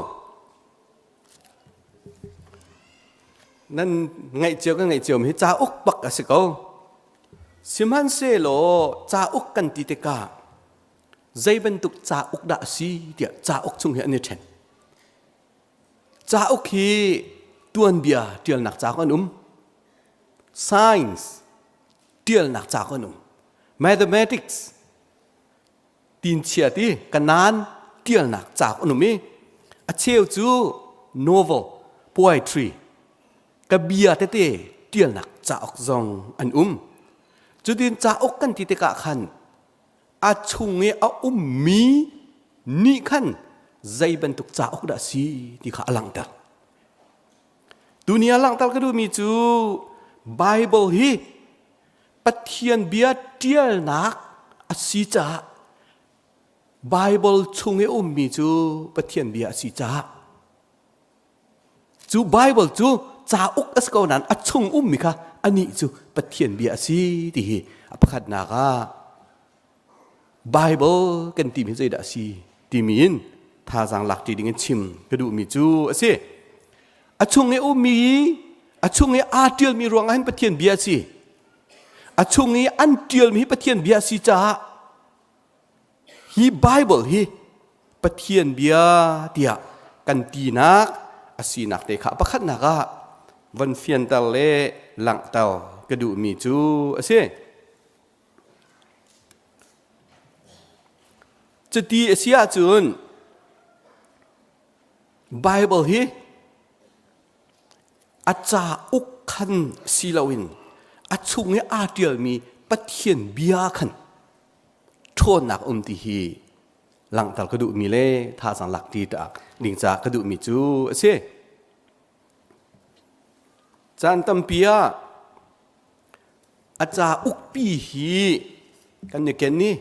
S7: Nan ngaih cio kan ngaih cio mi hi cauk bak a si ko. Sihmanhsehlaw cauk kan ti tikah zei bantuk cauk dah a si tiah cauk chung hi an i ṭhen. Cauk hi tuanbia ṭialnak cauk an um. Science ṭialnak cauk an um. Mathematics tinchia ti kanan ṭialnak cauk an um i a cheu cu novel poetry ka bia tete ṭialnak cauk zong an um. Cutin cauk kan ti tikah khan a chung i a ummi nih khan zei bantuk cauk dah si ti kha a langhter. Tuni a langhter ka duhmi cu Bible hi Pathian bia ṭialnak a si caah Bible chung i ummi cu Pathian bia a si caah Cu Bible cu cauk a si ko nain a chung ummi kha anih cu Pathian bia a si ti hi a pakhatnak ah Bible kan timi zeidah a si timi in thazaang lak ṭi ding in chim ka duhmi cu a si. A chung i ummi a chung i aa ṭialmi ruangah hin Pathian bia a si. A chung i an ṭialmi hi Pathian bia a si caah Hi Bible hi Pathian bia tiah kan tinak a sinak te kha pakhatnak ah von fianter le langhter ka duhmi cu a si. Cuti a si ahcun Bible hi a cauk khan si loin a chung i aa ṭialmi Pathian bia khan ṭhawnnak um ti hi langhter ka duhmi le thazaang lak ti ding caah ka duhmi cu a si. Caan tampi ah a cauk pi hi kan i ken i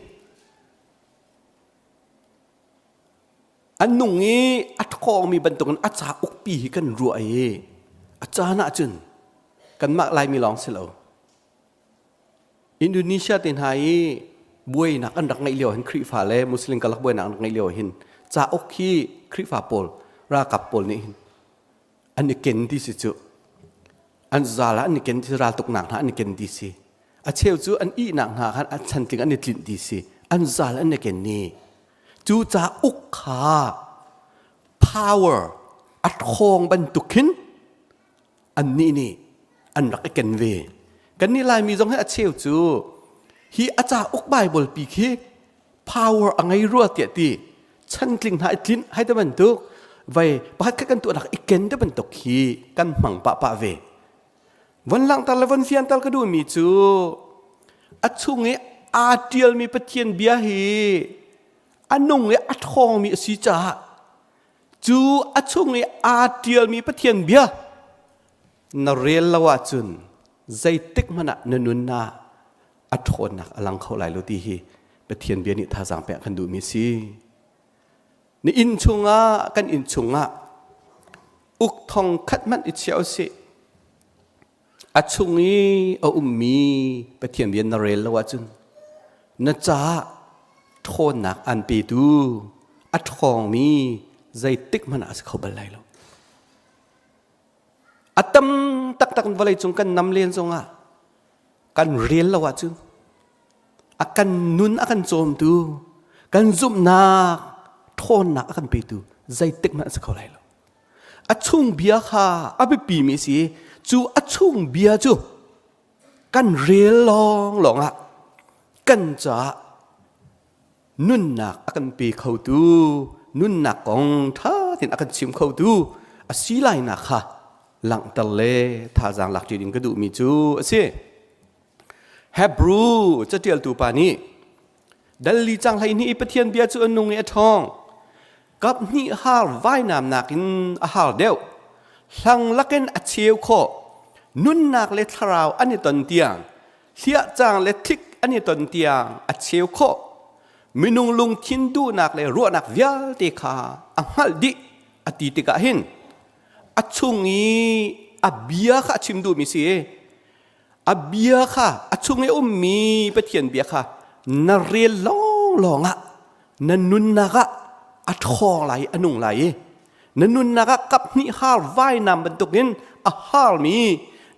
S7: an nung i a ṭhawngmi bantukin a cauk pi hi kan ruah i a caan ahcun kanmah Laimi lawng si lo Indonesia te hna i buainak an rak ngeih lio hin Khrihfa le Muslim karlak buainak an rak ngeih lio hin cauk hi Khrihfa pawl ralkap pawl nih hin an i ken ti si cu an zal ah an i ken ti raltuknak hna an i ken ti si a cheu cu an ihnak hna khan an chantling an i tlinh ti si an zal an i ken ni cu cauk kha power a ṭhawng bantuk khin annih nih an rak i ken ve kannih Laimi zong hi a cheu cu hi a cauk Bible pi khi Power a ngei rua tiah ti chantling hna i tlinh hai te bantuk vai pakhat khat kan tuahnak i ken te bantuk hi kan hmang pah pah ve. Von langhter le von fianter ka duhmi cu a chung i aa ṭialmi Pathian bia hi a nung i a ṭhawngmi a si caah cu a chung i aa ṭialmi Pathian bia na rel lo ahcun zeitik hmanh ah na nunnak a ṭhawnnak a lang kho lai lo ti hi Pathian bia nih thazaang pek kan duhmi a si. Na inn chungah kan inn chungah uk thong khat hmanh i chia usih. A chung i a ummi Pathian bia na rel lo ahcun na caah ṭhawnnak an petu a ṭhawngmi zeitik hmanh ah a si kho bal lai lo. A tam taktak in vawlei cung kan nam len zongah kan rel lo ahcun a kan nun a kan cawmtu kan zumhnak ṭhawnnak a kan petu zeitik hmanh a si kho lai lo. A chung bia kha a biapimi a si i cu a chung bia cu kan rel lawnglawng ah kan caah nunnak a kan pe khotu nunnak kong ṭha tein a kan chim khotu a si lainak kha langhter le thazaang lak ṭi ding ka duhmi cu a si. Hebrew caṭialtu pa nih Dalli cang 12 i Pathian bia cu a nung i a ṭhawng. Kap hnih har vainam nakin a har deuh. Hlang lakin a cheu khawh. Nunnak le thlarau an i ton tiang, hliahcang le thlik an i ton tiang a cheu khawh. Minung lungthin duhnak le ruahnak vialte kha a hngalh dih a ti tikah hin a chung i a bia kha a chim duhmi si. A bia kha a chung i ummi Pathian bia kha na rel lawnglawng ah na nunnak ah a ṭhawng lai i a nung lai i na nunnak ah kap hnih har vainam bantukin a harmi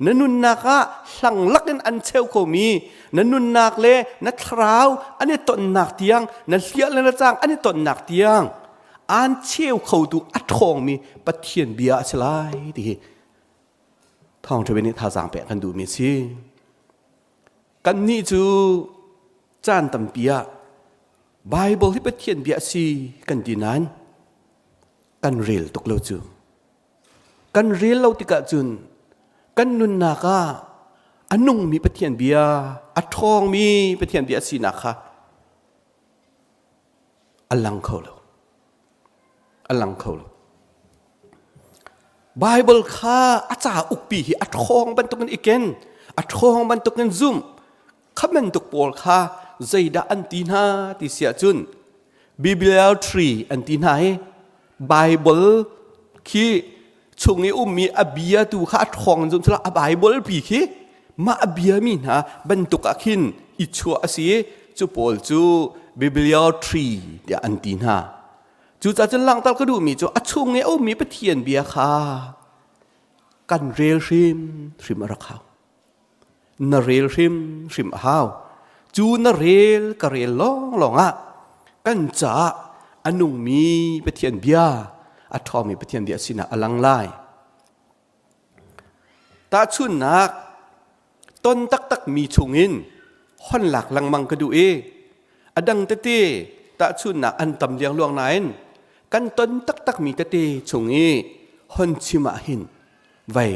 S7: na nunnak ah hlang lakin an cheu khomi na nunnak le na thlarau an i tonnak tiang na hliah le na cang an i tonnak tiang aan cheu khotu a ṭhawngmi Pathian bia a si lai ti hi Thawngṭha bia nih thazaang pek kan duhmi a si. Kannih cu caan tampi ah Baibal hi Pathian bia a si kan ti nain kan rel tuk lo cu. Kan rel lo tikah cun kan nunnak ah a nungmi Pathian bia, a ṭhawngmi Pathian bia a sinak kha a lang kho lo. A lang kho lo. Bible kha a cauk pi hi a ṭhawng bantukin i ken, a ṭhawng bantukin zumh. Kha bantuk pawl kha zeidah an ti hna ti si ahcun Biblical tree an ti hna hi Bible khi chung i ummi a bia tu kha a ṭhawng in zum sila a Bible pi khi mah a bia mi hna bantuk ah khin i chuah a si i cu pawl cu Biblical tree tiah an ti hna. Cucaah cun langhter ka duhmi cu a chung i a ummi Pathian bia kha kan rel hrimhrim a rak hau. Na rel hrimhrim a hau. Cu na rel ka rel lawnglawng ah kan caah a nungmi Pathian bia, a ṭhawngmi Pathian bia sinah a lang lai. Tahchunhnak, ton taktakmi chungin hon lak lengmang ka duh i a dang tete tahchunhnak an tam liangluang nain kan ton taktakmi tete chung i hon chim ah hin vei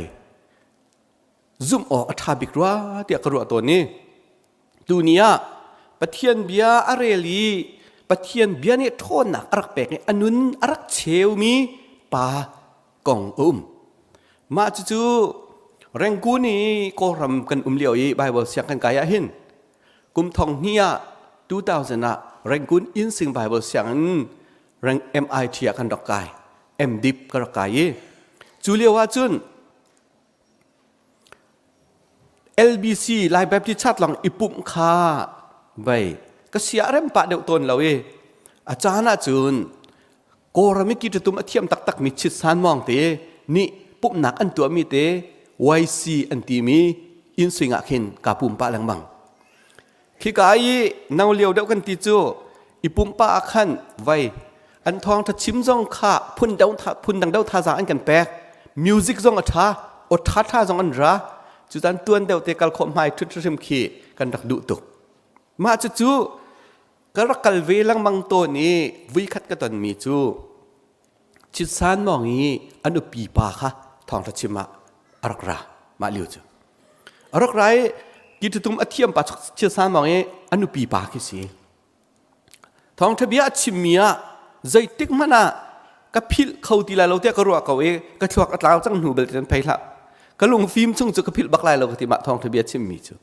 S7: zumh awk a ṭha bik rua tiah ka ruah tawn i tuni ah Pathian bia a rel i Pathian bia nih ṭhawnnak a rak pek i a nun a rak cheumi pa kong a um. Mah cucu Rangoon i Kawlram kan um lio i Bible siang kan kai ah hin kum thong hnih ah 2000 ah Rangoon Innsing Bible sianginn Rang MIT ah kan rak kai. MDip ka rak kai i cu lio ah cun LBC Lai Baptist Church lang i pumh kha vei ka sia rem pah deuh tawn lo i a caan ah cun Kawlram i kitatum a thiam taktakmi Chit San Mawng te nih pumhnak an tuahmi te YC an timi innsing ah khin kaa pum pah lengmang. Khika i no lio deuh kan ti cu i pumh pah ah khan vai an thawngṭha chim zong kha phun dang phun dang deuh thazaang an kan pek. Music zong a ṭha, aw ṭha ṭha zong an ra. Cutan tuan deuh te kal khawh hmai ṭhut hrim khi kan rak duh tuk. Mah cucu. Ka rak kal ve lengmang tawn i vuikhat ka tonmi cu Chitsan mawng i an upi pa kha thawngṭha chim ah a rak ra mah lio cu. A rak ra i ki tum a thiam pa Chitsan mawng i an upi pa khi si. Thawngṭha bia a chimmi ah zeitik hmanh ah ka philh kho ti lai lo tiah ka ruah ko i ka thluak a tlau cang hnu belte nan phei hlah. Ka lungfim chung cu ka philh bak lai lo ka ti mah thawngṭha bia chimmi cu.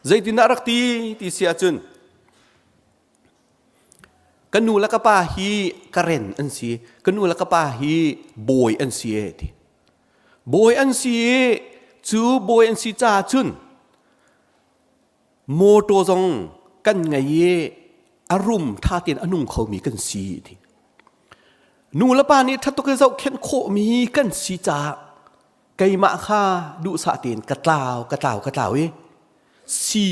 S7: Zeitindah rak ti ti si ahcun ka nu le ka pa hi Karen an si ka nu le ka pa hi bawi an si e ti bawi an si i cu bawi an si caah cun motor zong kan ngei i a rum tha tein a nung khomi kan si ti nu le pa nih thatuk i zohkhenh khawhmi kan si caah keimah kha duhsah tein ka tlau ka tlau ka tlau i si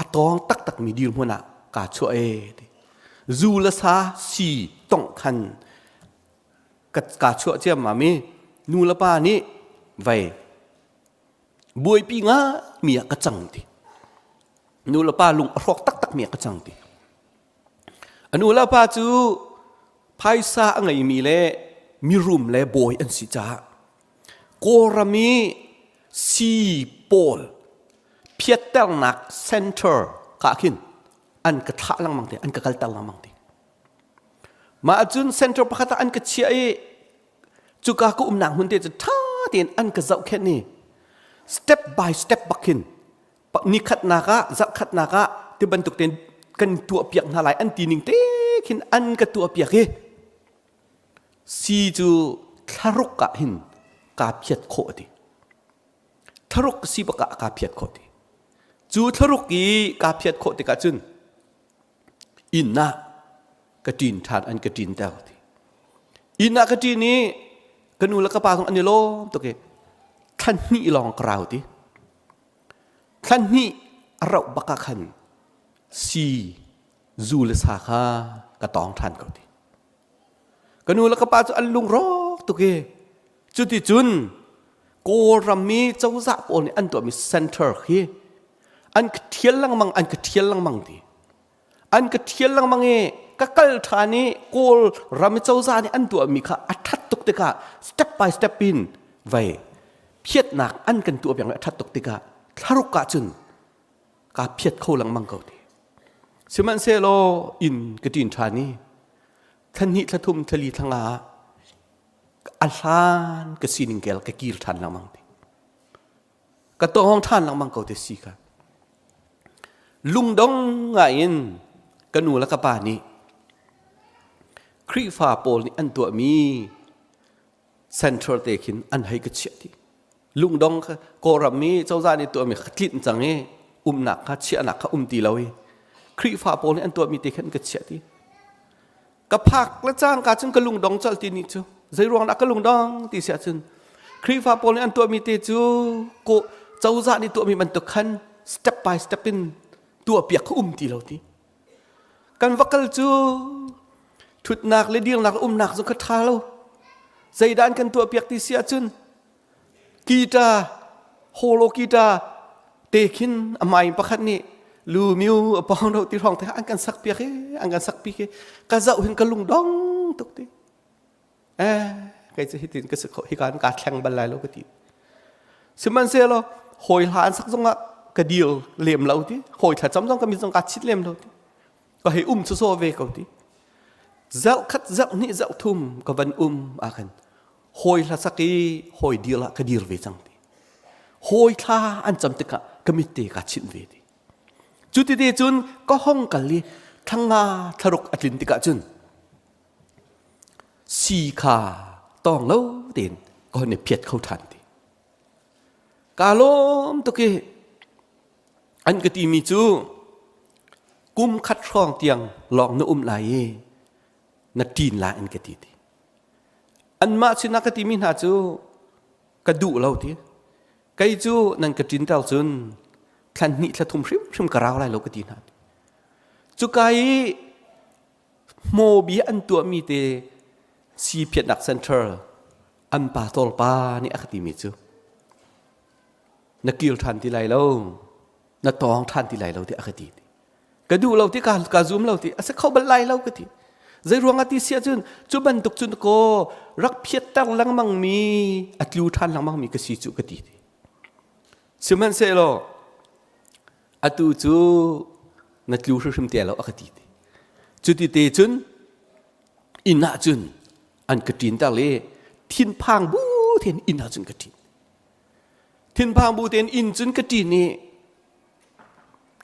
S7: a tawng taktakmi dirhmun ah kaa chuah e ti zu le sa si tongh khan ka kaa chuah ciammam i nu le pa nih vei buaipi nga mi ah ka cang ti nu le pa lung a hrawk taktak mi ah ka cang ti A nu le pa cu phaisa a ngeimi le mirum le bawi an si caah Kawlram i sii pawl phiatternak center ka khin an ka thlah lengmang te an ka kalter lengmang te mah ahcun center pakhat ah an ka chiah i cuka ka umnak hmun te cu ṭha tein an ka zohkhenh i step by step bak khin nikhatnak ah zarhkhatnak ah ti bantuk tein kan tuahpiak hna lai an ti ning te khin an ka tuahpiak i si cu thlaruk ah hin kaa phiat khawh ti thlaruk si bak ah kaa phiat khawh ti cu thlaruk i kaa phiat khawh tikah cun inn ah ka ṭin ṭhan an ka ṭin ter ti inn ah ka ṭin i ka nu le ka pa zong an i lawm tuk i thlan hnih lawng ka rau ti Thlan hnih a rauh bak ah khan si zu le sa kha ka tawng ṭhan ko ti. Ka nu le ka pa cu an lungrawk tuk i cuticun Kawlram mi cozah pawl nih an tuahmi center khi an ka ṭhial lengmang an ka ṭhial lengmang ti. An ka ṭhial lengmang i ka kal ṭhan i Kawl ram i cozah nih an tuahmi kha a ṭhat tuk tikah step by step in vei phiatnak an kan tuah piak a ṭhat tuk tikah thlaruk ah cun kaa phiat kho lengmang ko ti. Sihmanhsehlaw inn ka ṭin ṭhan i thla hnih thla thum thla li thla nga ah a hlan ka sining kel ka kir ṭhan lengmang ti. Ka tawng ṭhan lengmang ko te si kha. Lungdong ngai in ka nu le ka pa nih Khrihfa pawl nih an tuahmi central te khin an hei ka chiah ti. Lungdong kha Kawlram i cozah nih tuahmi kha tlinh cang i umnak kha chiahnak kha um ti lo i Khrihfa pawl nih an tuahmi te khan ka chiah ti. Ka phak le cangka cun ka lungdong colh ti ni cu zei ruang dah ka lungdong ti si ahcun Khrihfa pawl nih an tuahmi te cu ko cozah nih tuahmi bantuk khan step by step in tuahpiak kha um ti lo ti. Kan va kal cu thutnak le dirnak le umnak zong kha ṭha lo. Zeidah an kan tuahpiak ti si ahcun Kita holo kita te khin a mai pakhat nih lu miu a pong ro ti hrawng te an kan sak piak i an kan sak pi khi ka zoh hin ka lung dong tuk ti eh kei cu hitin ka si kho hi kan ka thleng bal lai lo ka ti sihmanhsehlaw hawi hla an sak zongah ka dil lem lo ti hawi thlacam zong ka mit zong ka chit lem lo ti ka hei um cu ve ko ti zelh khat zelh hnih zelh thum ka van um ah khan hawi hla sak i hawi dir ah ka dir ve cang ti hawi thla an cam tikah ka mit te ka chinh ve ti cu ti te cun ka hong kal i thlanga thlaruk a tlin tikah cun si kha tawng lo tein ka hon i phiat kho ṭhan ti ka lawm tuk i an ka timi cu kum khat hrawng tiang lawng na um lai i na ṭin lai an ka ti ti anmah sinah ka timi hna cu ka duh lo ti kei cu nan ka ṭinter cun thlan hnih thla thum hrimhrim ka rau lai lo ka ti hna cuka i hmawbi an tuahmi te sii phiatnak center an pa tawlpa nih a ka timi cu na kir ṭhan ti lai lo na tawng ṭhan ti lai lo tiah a ka ti. Ka duh lo ti ka ka zum lo ti a si kho bal lai lo ka ti. Zei ruangah ti si ahcun cu bantuk cun ko rak phiatter lengmang mi a tlu ṭhan lengmang mi ka si cu ka ti. Sihmanhsehlaw atu cu na tlu hrimhrim te lo a ka ti. Cuti te cun inn ah cun an ka ṭinter le thinphang bu tein inn ah cun ka ṭin. Thinphang bu tein inn cun ka ṭin i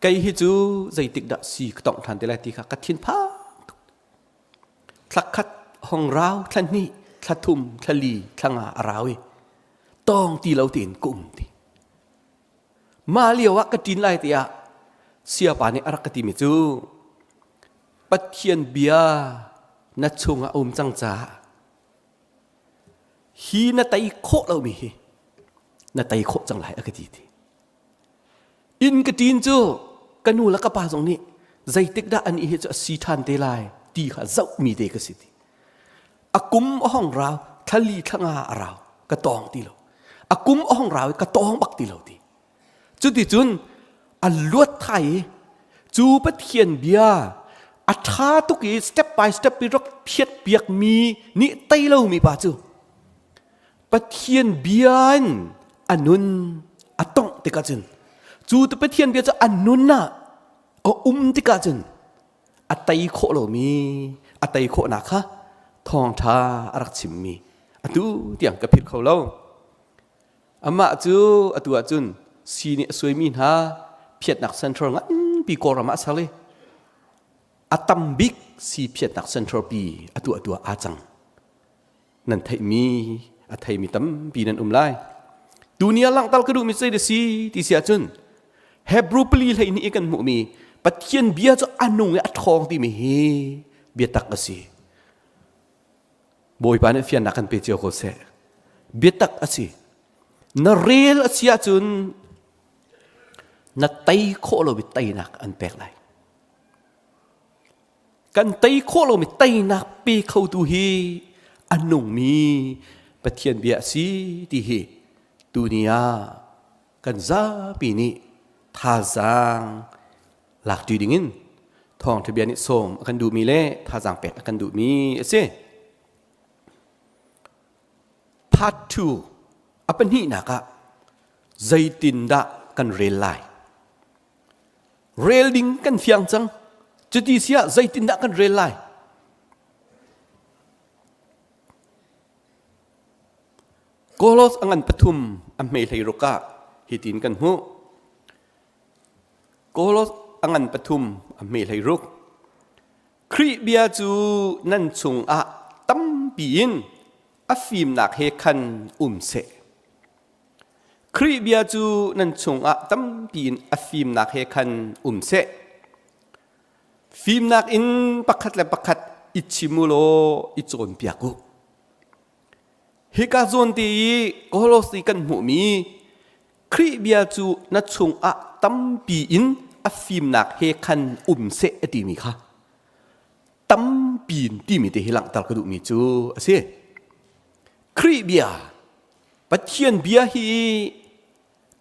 S7: kei hi cu zeitik dah si ka tongh ṭhan te lai ti kha ka thinphang tuk. Thla khat hong rau, thla hnih, thla thum, thla li, thla nga a rau i tawng ti lo tein ka um ti. Mah lio ah ka ṭin lai tiah siapa nih a rak ka timi cu Pathian bia na chungah a um cang caah hi na tei khawh lomi hi na tei khawh cang lai a ka ti ti. Inn ka ṭin cu ka nu le ka pa zong nih zeitik dah an hi cu a si ṭhan te lai ti kha zohmi te ka si ti. A kum a hong rau, thlali thlanga a rau, ka tawng ti lo. A kum a hong rau i ka tawng bak ti lo ti. Cuticun a luat thai i cu Pathian bia a ṭha tuk i step by step i rak phiat piakmi nih tei lomi pa cu Pathian bia in a nun a tongh tikah cun cu Pathian bia cu a nun ah a um tikah cun a tei khawh lomi a tei khawhnak kha thawngṭha a rak chimmi atu tiang ka philh kho lo. Amah cu atu ahcun sii nih a suaimi hna phiatnak central nganpi Kawlram ah a ser i a tam bik sii phiatnak central pi atu atu ah aa cang. Nan theihmi a theimi tampi nan um lai. Tuni ah langhter ka duhmi zei si ti si ahcun Hebrew pali 12 i kan hmuhmi Pathian bia cu a nung i a ṭhawng timi hi biatak a si. Bawipa nih fiannak kan pe cio ko seh. Biatak a si. Na rel a si ahcun na tei khawh lomi teinak an pek lai. Kan tei khawh lomi teinak pe khotu hi a nungmi Pathian bia a si ti hi tuni ah kan zapi nih thazaang lakṭi dingin thawngṭha bia nih sawm a kan duhmi le thazaang pek a kan duhmi a si. Part 2 a pahnihnak ah zeitindah kan rel lai? Rel ding kan fiang cang. Cuti si ah zeitindah kan rel lai? Kolos a ngan pathum a hme hlei ruk ah hitin kan hmuh. Kolos a ngan pathum a hme hlei ruk. Khrih bia cu nan chungah tampi in a fimnak he khan um seh. Khrih bia cu nan chungah tampi in a fimnak he khan um seh. Fimnak in pakhat le pakhat i chim u law i cawnpiak u. Hika zawn te i Kolosi kan hmuhmi Khrih bia cu na chungah tampi in a fimnak he khan um seh a timi kha tampi in timi te hi langhter ka duhmi cu a si. Khrih bia, Pathian bia hi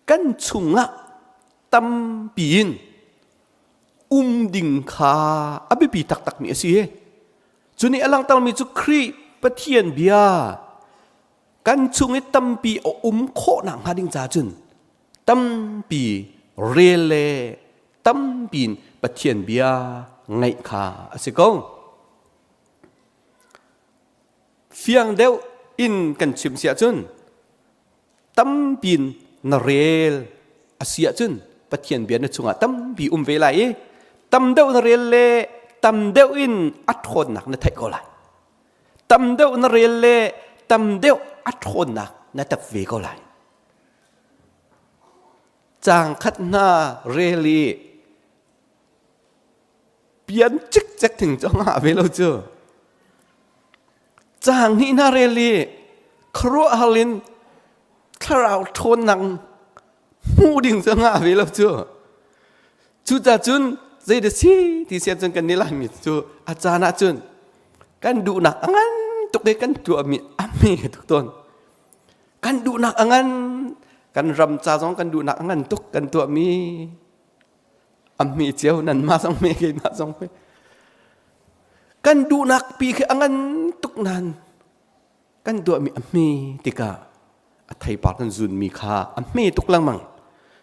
S7: kan chungah tampi in um ding kha a biapi taktakmi a si. Cu nih a langhtermi cu Khrih Pathian bia kan chung i tampi a um khawhnak hnga ding ca cun tampi rel le tampi in Pathian bia ngaih kha a si ko. Fiang deuh in kan chim si ahcun tampi in na rel a si ahcun Pathian bia na chungah tampi um ve lai i tam deuh na rel le tam deuh in a ṭhawnnak na theih ko lai. Tam deuh na rel le tam deuh a ṭhawnnak na tap ve ko lai. Caang khat hna rel i pian cikcek thing cu ngah ve lo cu. Caang hnih hna rel i khuaruahhar in thlarau ṭhawnnak hmuh ding cu ngah ve lo cu. Cucacun zei dah si ti sian cun kan nih Laimi cu a caan ah cun kan duhnak a ngan tuk i kan tuahmi a hme tuk tawn. Kan duhnak a ngan, kan ram ca zong kan duhnak a ngan tuk kan tuahmi. A hme cio nan ma zong hme keimah zong hme. Kan duhnak pi khi a ngan tuk nan kan duahmi a hme tikah a theipar kan zunmi kha a hme tuk lengmang.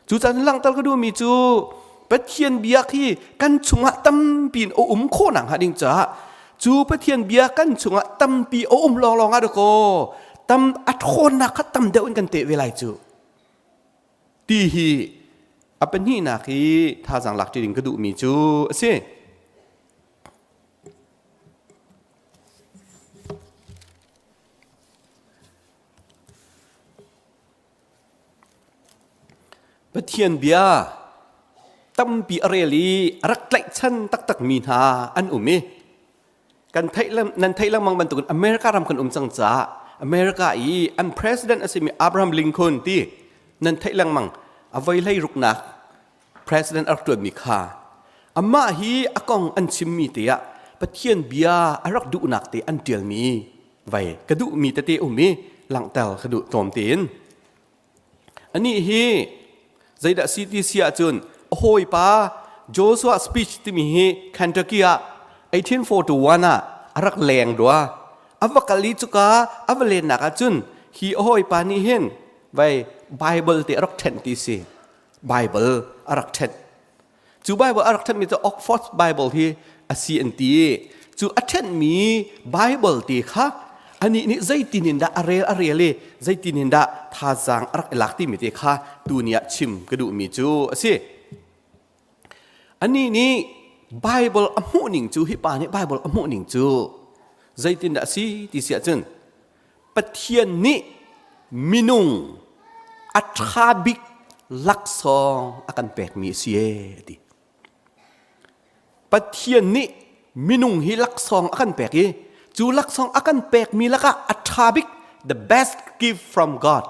S7: Cucaah langhter ka duhmi cu Pathian bia khi kan chungah tampi in a um khawh nak hnga ding caah cu Pathian bia kan chungah tampi a um lawnglawng ah dakaw tam a ṭhawnnak kha tam deuh in kan teh ve lai cu ti hi a pahnihnak hi thazaang lak ṭi ding ka duhmi cu a si. Pathian bia tampi a rel i a rak tlaihchan taktakmi hna an um i kan theih nan theih lengmang bantukin America ram kan um cang caah America i an president a simi Abraham Lincoln ti nan theih lengmang a voi hlei ruknak president a rak ṭuanmi kha amah hi a kong an chimmi te ah Pathian bia a rak duhnak te an ṭialmi vai ka duhmi tete um i langhter ka duh tlawm tein anih hi zeidah si ti si ahcun a hawipa Joshua speech timi hi Kentucky ah 1841 ah a rak leng dua a va kal i cuka a va lennak ahcun hi a hawipa nih hin vai Bible te a rak ṭhenh ti si Bible a rak ṭhenh Cu Bible a rak ṭhenhmi cu Oxford Bible hi a si an ti. Cu a ṭhenhmi Bible ti kha anih nih zeitin in dah a rel a rel i zeitin in dah thazaang a rak i lak timi te kha tuni ah chim ka duhmi cu a si. Anih nih Bible a hmuhning cu hi pa nih Bible a hmuhning cu zeitindah a si ti si ahcun Pathian nih minung a ṭha bik laksawng a kan pekmi a si ee a ti. Pathian nih minung hi laksawng a kan pek i cu laksawng a kan pekmi lakah a ṭha bik the best gift from God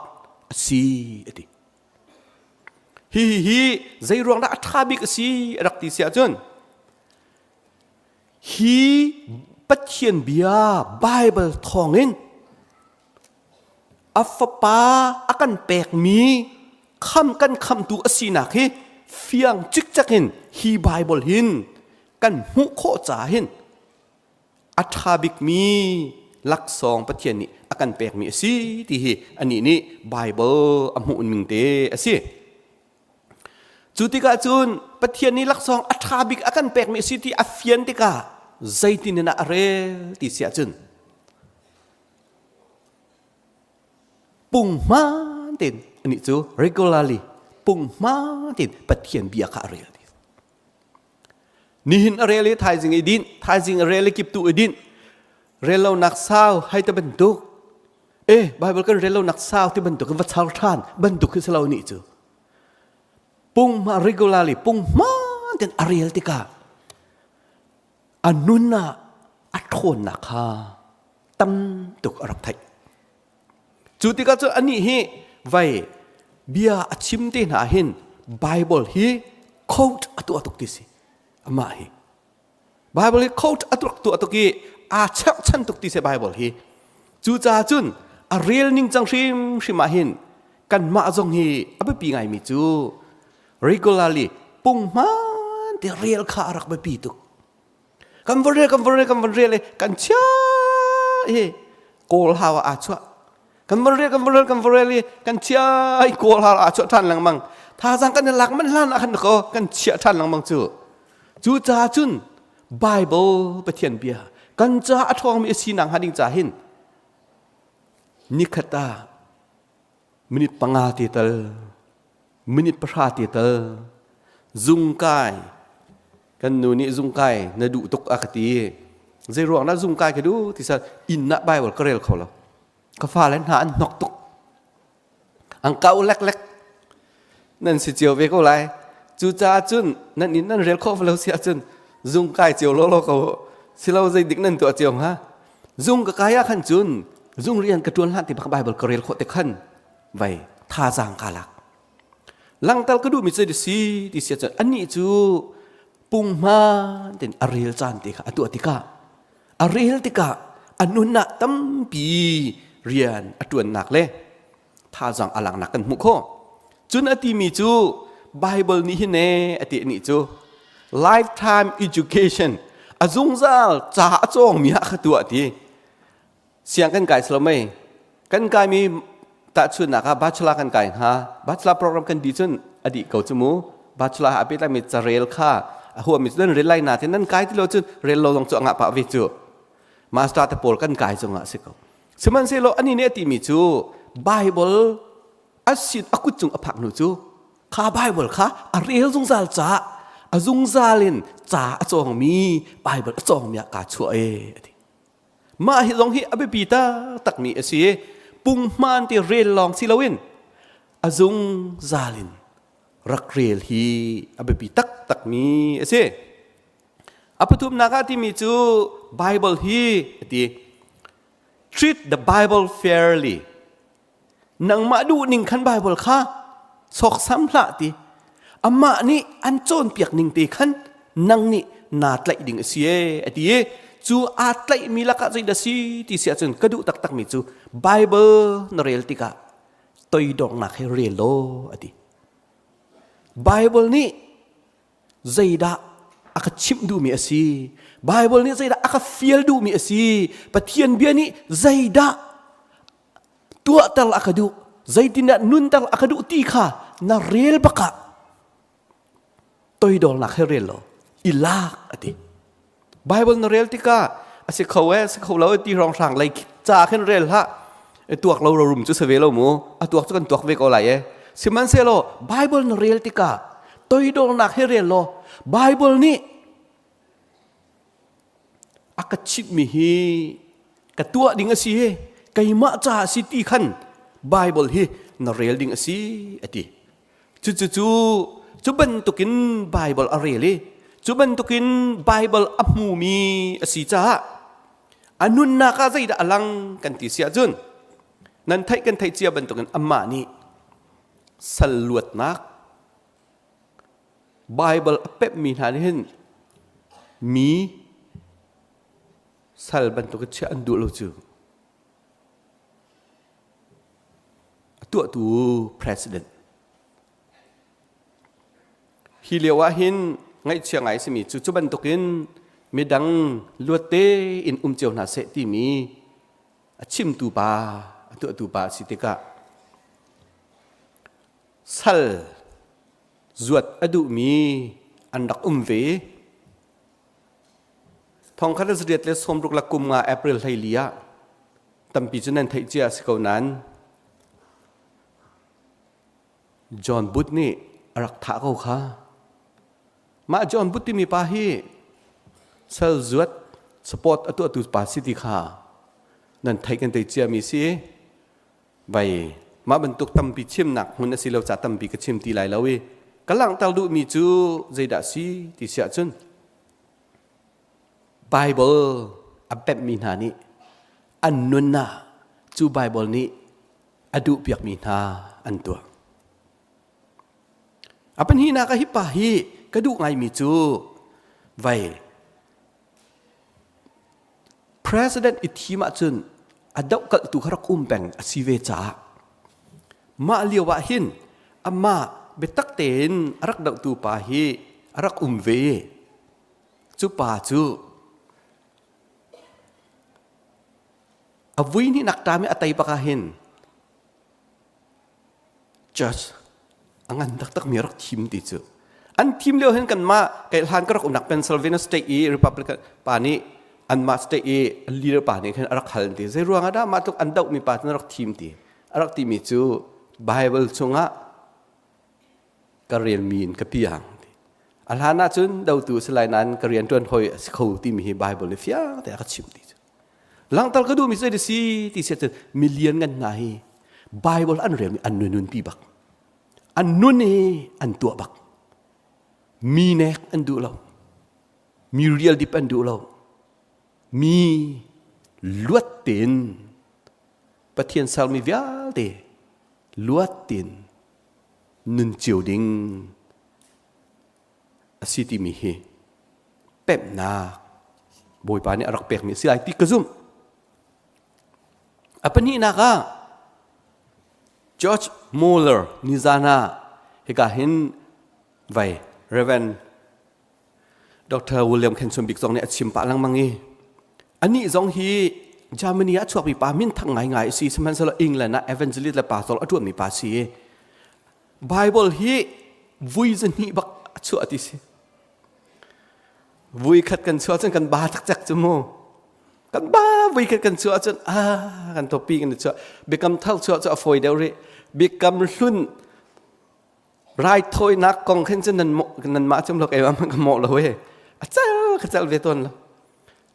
S7: a si a ti. Hi hi hi zei ruang dah a ṭha bik a si a rak ti si ahcun Hi Pathian bia Bible thawngin a fapa a kan pekmi kham kan khamtu a sinak hi fiang cikcek in hi Bible hin kan hmuh khawh caah hin a ṭha bikmi laksawng Pathian nih a kan pekmi a si ti hi anih nih Bible a hmuh ning te a si. Cu tikah cun Pathian nih laksawng a ṭha bik a kan pekmi a si ti a fian tikah zeitin in a rel ti si ahcun punghman tein anih cu regularly punghman tein Pathian bia kha a rel ti. Nihin a rel i thaizing i dinh, thaizing a rel i kiptu i dinh, rel lonak sau hei te bantuk e Bible kan rel lonak sau ti bantuk in va char ṭhan bantuk khi si lo nih cu. Punghma regularly punghma ten a rel tikah a nun ah a ṭhawnnak kha tam tuk a rak theih. Cu tikah cu anih hi vai bia a chim te hna hin Bible hi quote a tuah tuk ti si amah hi Bible hi quote a tuk tuah tuk i aa cherhchan tuk ti si Bible hi cucaah cun a rel ning cang hrimhrim ah hin kanmah zong hi a biapi ngaimi cu regularly punghman te rel kha a rak biapi tuk kan von rel kan von rel kan von rel i kan chia hi kawl hau ah aa chuah kan von rel kan von rel kan von rel i kan chia i kawl hau aa chuah ṭhan lengmang thazaang kan i lak manh hlan ah khan ko kan chiah ṭhan lengmang cu cu caah cun Bible Pathian bia kan ca a ṭhawngmi a sinak hnga ding ca hin nikhat ah minute panga te tal minute pahra te tal zungkai kan nu nih zungkai na duh tuk a ka ti zei ruang dah zungkai ka duh ti sal inn ah bible ka rel kho lo ka fale hna an hnok tuk an kau lek lek nan si cio ve ko lai cucaah cun nan inn nan rel khawh lo si ahcun zung kai cio lo lo ko silo zei dik nan tuah cio hnga zung ka kai ah khan cun zung rian ka tuan hlan ti bak bible ka rel khawh te khan vai thazaang ka lak langtal ka duhmi cu si ti si ahcun anih cu punghman ten a rel caan te kha a tuah tikah a rel tikah a nun ah tampi rian a tuannak le thazaang a laknak kan hmuh khawh cun a timi cu Bible nih hin e a ti nih cu. Lifetime education a zungzal ca a cawngmi ah kha tuah ti. Siang kan kai silo mei. Kan kaimi tahchunhnak ah bachelor kan kai hnga. Bachelor program kan di cun a dih ko cu mu. Bachelor a pehtlai mi carel kha a huami cu nan rel lai natin nan kai ti lo cun rel lo zong cu a ngah pah ve cu. Master te pawl kan kai zongah a si ko. Sihmanhsehlaw anih nih a timi cu Bible a sin a kut cung a phak hnu cu kha Bible kha a rel zungzal caah a zungzal in ca a cawngmi Bible a cawngmi ah kaa chuah e a ti. Mah hi zong hi a biapi taktakmi a si i punghman ti rel lawng si loin a zungzal in rak rel hi a biapi taktakmi a si. A pathumnak ah timi cu Bible hi a ti. Treat the Bible fairly. Nangmah duhning khan Bible kha sawksam hlah ti. Amah nih an cawnpiak ning te khan nang nih naa tlaih ding a si e a ti i cu aa tlaihmi lakah zeidah si ti si ahcun ka duh taktakmi cu Bible na rel tikah toidornak he rel law a ti. Bible nih zeidah a ka chimh duhmi a si Bible nih zeidah a ka fial duhmi a si Pathian bia nih zeidah tuahter a ka duh zeitindah nunter a ka duh ti kha na rel bakah toidornak he rel law i lak a ti Bible na rel tikah a si kho e si kho lo ti rong hrang lei ca khin rel hlah e tuak lo rum cu se ve lo mu a tuak cu kan tuak ve ko lai e sihmanhsehlaw Bible na rel tikah toidornak he rel law Bible nih a ka chimhmi hi ka tuah ding a si hi keimah ca a si ti khan Bible hi na rel ding a si a ti Cucu cu bantukin Baibal a rel i cu bantukin Baibal a hmumi a si caah a nunnak ah zeidah a lang kan ti si ahcun nan theih kan theih cia bantukin amah nih sal luatnak Baibal a pemhmi hna nih hin mi sal bantukin chiah an duh lo cu. A tuahtu president. Hi lio ah hin ngaihchia ngai simi cu cu bantukin midang luat tein um cio hna seh timi a chimtu pa a tuahtu pa a si tikah sal zuat a duhmi an rak um ve. Thongkhat le zariat le sawmruk le kum nga April 14 ah tampi cu nan theih cia a si ko nain John Booth nih a rak thah ko kha. Mah John Booth timi pa hi sal zuat support a tuahtu pa si ti kha nan theih kan thei ciami si. Vai mah bantuk tampi chimnak hmun a si lo ca tampi ka chim ti lai lo i ka langhter duhmi cu zeidah si ti si ahcun Bible a pemhmi hna nih an nun ah cu Bible nih a duhpiakmi hna an tuah. A pahnihnak ah hi pa hi ka duh ngaimi cu vai President i thim ahcun a dohkalhtu kha rak um peng a si ve caah mah lio ah hin amah biatak tein a rak dohtu pa hi a rak um ve. Cu pa cu a vui hnihnak ṭam i a tei bak ah hin Judge a ngan taktakmi rak thim ti cu an thim lio hin kanmah kei hlan ka rak umnak Pennsylvania state i Republican pa nih anmah state i leader pa nih khan a rak hal ti zei ruang ah dah mah tluk an dohmi pa cu na rak thim ti a rak timi cu Bible chungah ka relmi in ka piang ti a hlan ahcun dotu si lai nain ka rian ṭuan hoi a si kho timi hi Bible nih fiang te a ka chimh ti cu Langhter ka duhmi zei si ti si cun million ngan hna hi Bible an relmi an nun pi bak. An nun i an tuah bak. Mi nek an duh lo. Mi rial dip an duh lo. Mi luat tein Pathian sermi vialte luat tein nun cio ding a si timi hi pemhnak Bawipa nih a rak pekmi a si lai ti ka zumh. A pahnihnak ah George Mueller nizan ah hika hin vai Reverend Dr. William Khenchun bik zong nih a chim pah lengmang i anih zong hi Germany ah chuakmi pa minthang ngaingai a si sihmanhsehlaw England ah evangelist le pastor a ṭuanmi pa si i Bible hi vui zahnih bak a chuah ti si vui khat kan chuah cun kan ba taktak cu mu kan ba vui khat kan chuah cun ah kan topi kan chuah biakam thar chuah cu a fawi deuh rih biakam hlun raithawinak kong khin cun nan nanmah cum lo keimah hmanh ka mawh lo e a cal ka cal ve tawn lo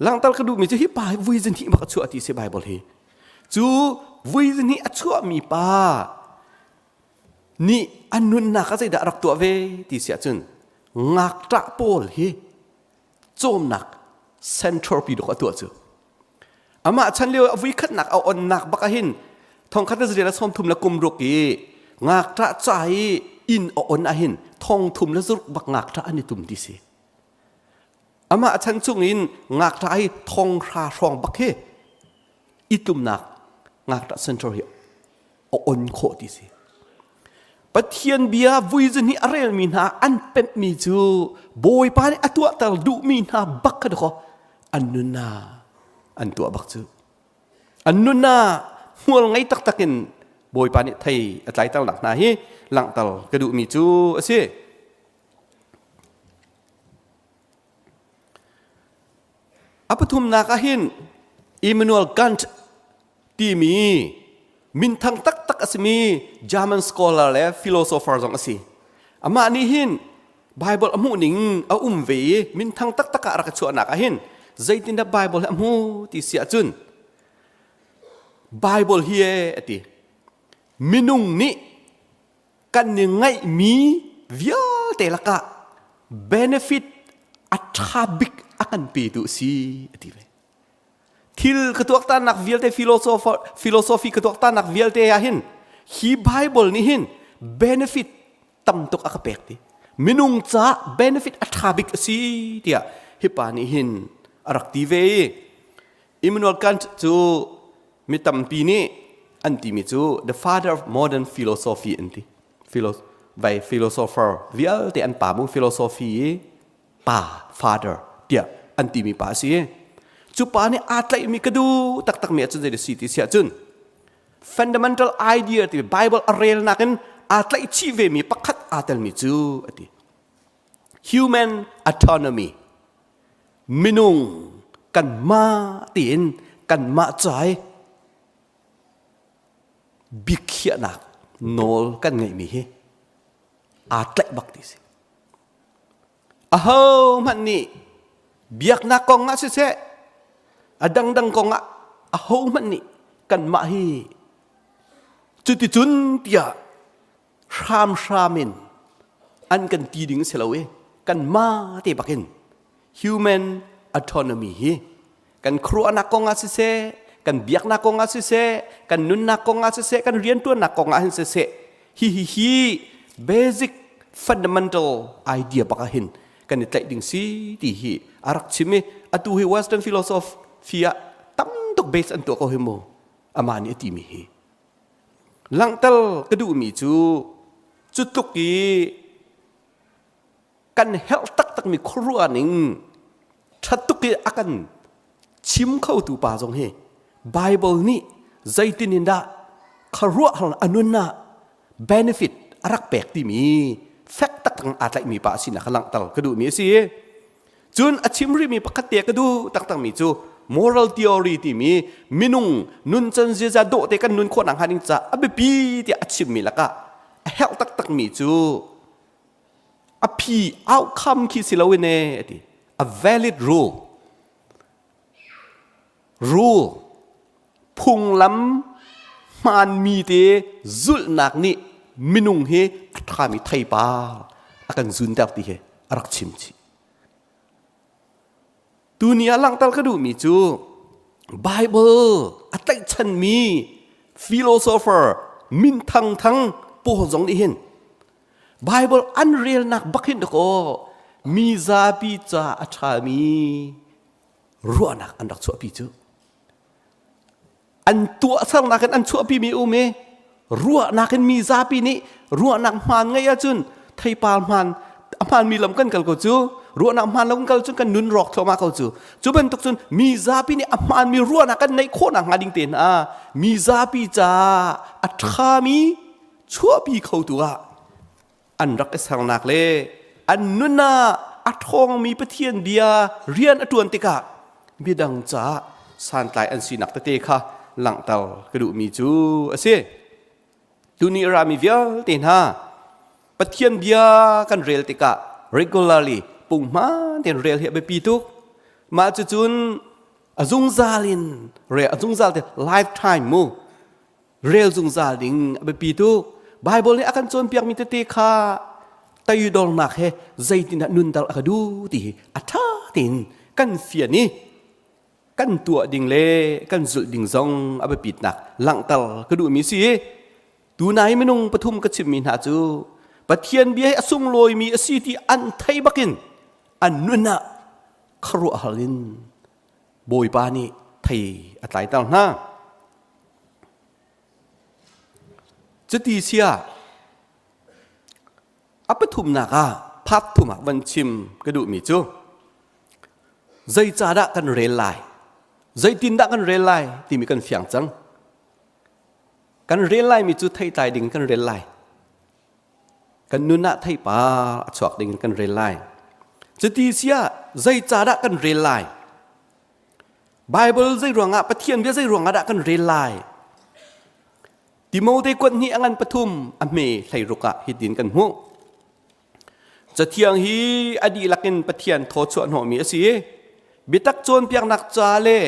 S7: langhter ka duhmi cu hi pa hi vui zahnih bak a chuah ti si Bible hi cu vui zahnih a chuahmi pa nih a nunnak ah zeidah a rak tuah ve ti si ahcun ngakṭah pawl hi cawmnak central pi dok a tuah cu amah chan lio a vui khatnak a onnak bak ahin thongkhat le zariat le sawmthum le kum ruk i ngakṭah ca i inn a on ahin thongthum le zuruk bak ngakṭah an i tum ti si amah chan chung in ngakṭah hi thonghra hrawng bak hi i tumnak ngakṭah center hi a on khawh ti si Pathian bia vui zun hi a relmi hna an pemhmi cu Bawipa nih a tuahter duhmi hna bak kha dakaw an nunna an tuah bak cu an nunna hmual ngei taktak in Bawipa nih thei a tlaiternak hna hi langhter ka duhmi cu a si. A pathumnak ah hin Immanuel Kant timi minthang taktak a simi German scholar le philosopher zong a si. Amah nih hin Bible a hmuh ning a um ve i minthang taktak ah rak i chuahnak ah hin zeitindah Bible hi a hmu ti si ahcun Bible hi e a ti. Minung nih kan i ngaihmi vialte lakah benefit a ṭha bik a kan petu a si a ti ve. Thil ka tuaktannak vialte philosophy ka tuaktannak vialte ah hin hi Bible nih hin benefit tam tuk a ka pek ti. Minung caah benefit a ṭha bik a si tiah hi pa nih hin a rak ti ve i Immanuel Kant cu mi tampi nih an timi cu the father of modern philosophy an ti. Vai philosopher vialte an pa mu philosophy i pa father tiah an timi pa a si. Cu pa nih aa tlaihmi ka duh taktakmi ahcun zei si ti si ahcun fundamental idea ti Bible a relnak in aa tlaih chih vemi pakhat aa telmi cu a ti. Human autonomy minung kanmah tiin kanmah cai biakhiahnak nawl kan ngeihmi hi aa tlaih bak ti si. Ahohmanh nih biaknak kong ah siseh, a dangdang kong ah ahohmanh nih kanmah hi cuticun tiah hramhram in an kan ti ding si lo i kanmah te bakin human autonomy hi kan khuaruahnak kong ah siseh, kan biaknak kong ah siseh, kan nunnak kong ah siseh, kan riantuannak kong ah hin siseh, hi hi hi basic fundamental idea bak ah hin kan i tlaih ding si ti hi a rak chim i atu hi western philosophy ah tam tuk base an tuah ko hi mu amah nih a timi hi langhter ka duhmi cu cu tluk i kan herh taktakmi khuaruah ning ṭhat tuk i a kan chim khotu pa zong hi Bible nih zeitin in dah khuaruah a nunnak benefit a rak pek timi fek taktak aa tlaihmi pa a sinak kha langhter ka duhmi a si. Cun a chim rihmi pakhat te ka duh taktakmi cu moral theory timi minung nuncan ziaza dawh te kan nun khawh nakhnga ding caah a biapi tiah a chimmi lakah a herh taktakmi cu a phi outcome khi si loin e a ti a valid rule rule phunglam hmaanmi te zulhnak nih minung hi a ṭhami theipar a kan zunter ti hi a rak chim chih Tuni ah langhter ka duhmi cu Bible a tlaihchanmi philosopher minthang thang pawl zong nih hin Bible an relnak bak hin dakaw mi zapi ca a ṭhami ruahnak an rak chuahpi cu. An tuahsernak in an chuahpimi um i ruahnak in mi zapi nih ruahnak hmaan ngeih ahcun theipar hmaan a hmaanmi lam kan kal ko cu. Ruahnak hmaan lo kan kal cun kan nun rawk thluahmah ko cu. Cu bantuk cun mi zapi nih a hmaanmi ruahnak kan neih khawhnak hnga ding te hna mi zapi caah a ṭhami chuahpi khotu ah an rak i sernak le an nun ah a ṭhawngmi Pathian bia rian a ṭuan tikah midang caah santlai an sinak tete kha langhter ka duhmi cu a si. Tuni a rami vialte hna Pathian bia kan rel tikah regularly punghman tein rel hi a biapi tuk. Mah cucun a zungzal in rel a zungzal te lifetime mu rel zungzal ding a biapi tuk. Bible nih a kan cawnpiakmi tete kha toidornak he zeitindah nunter a ka duh ti hi a ṭha tein kan fian i kan tuah ding le kan zulh ding zong a biapitnak langhter ka duhmi si i tunai minung pathum ka chimmi hna cu Pathian bia hi a sunglawimi a si ti an thei bakin an nun ah khuaruahhar in Bawipa nih thei a tlaiter hna. Cuti sia A pathumnak ah part thum ah van chim ka duhmi cu zeicahdah kan rel lai zeitindah kan rel lai timi kan fiang cang kan rel laimi cu theitlai ding kan rel lai kan nun ah theipar a chuak ding in kan rel lai cuti siah zeicahdah kan rel lai Bible zei ruangah Pathian bia zei ruangah dah kan rel lai Timote kuat hnih a ngan pathum a hme hleiruk ah hitin kan hmuh. Cathiang hi a dihlak in Pathian thawchuah hnawhmi a si i biatak cawnpiaknak ca le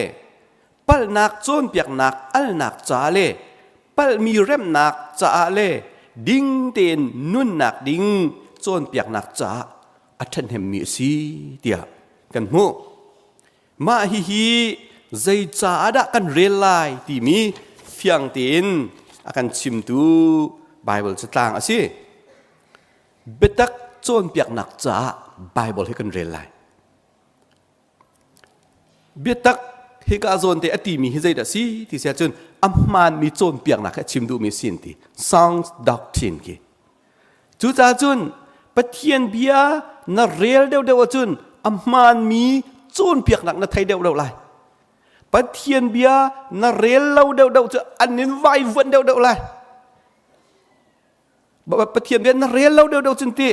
S7: palhnak cawnpiaknak alnak ca le palhmi remnak caah le ding tein nunnak ding cawnpiaknak caah a ṭhahnemmi a si tiah kan hmuh. Mah hihi zeicaah dah kan rel lai timi fiang tein a kan chimtu Baibal catlang a si. Biatak cawnpiaknak caah Baibal hi kan rel lai. Biatak hika zawn te a timi hi zeidah si ti si ahcun a hmaanmi cawnpiaknak hi a chim duhmi si an ti. Sound doctrine khi. Cucaah cun Pathian bia na rel deuhdeuh ahcun a hmaanmi cawnpiaknak na thei deuhdeuh lai. Pathian bia na rel lo deuhdeuh cu an in vaivuan deuhdeuh lai. Pathian bia na rel lo deuhdeuh cun ti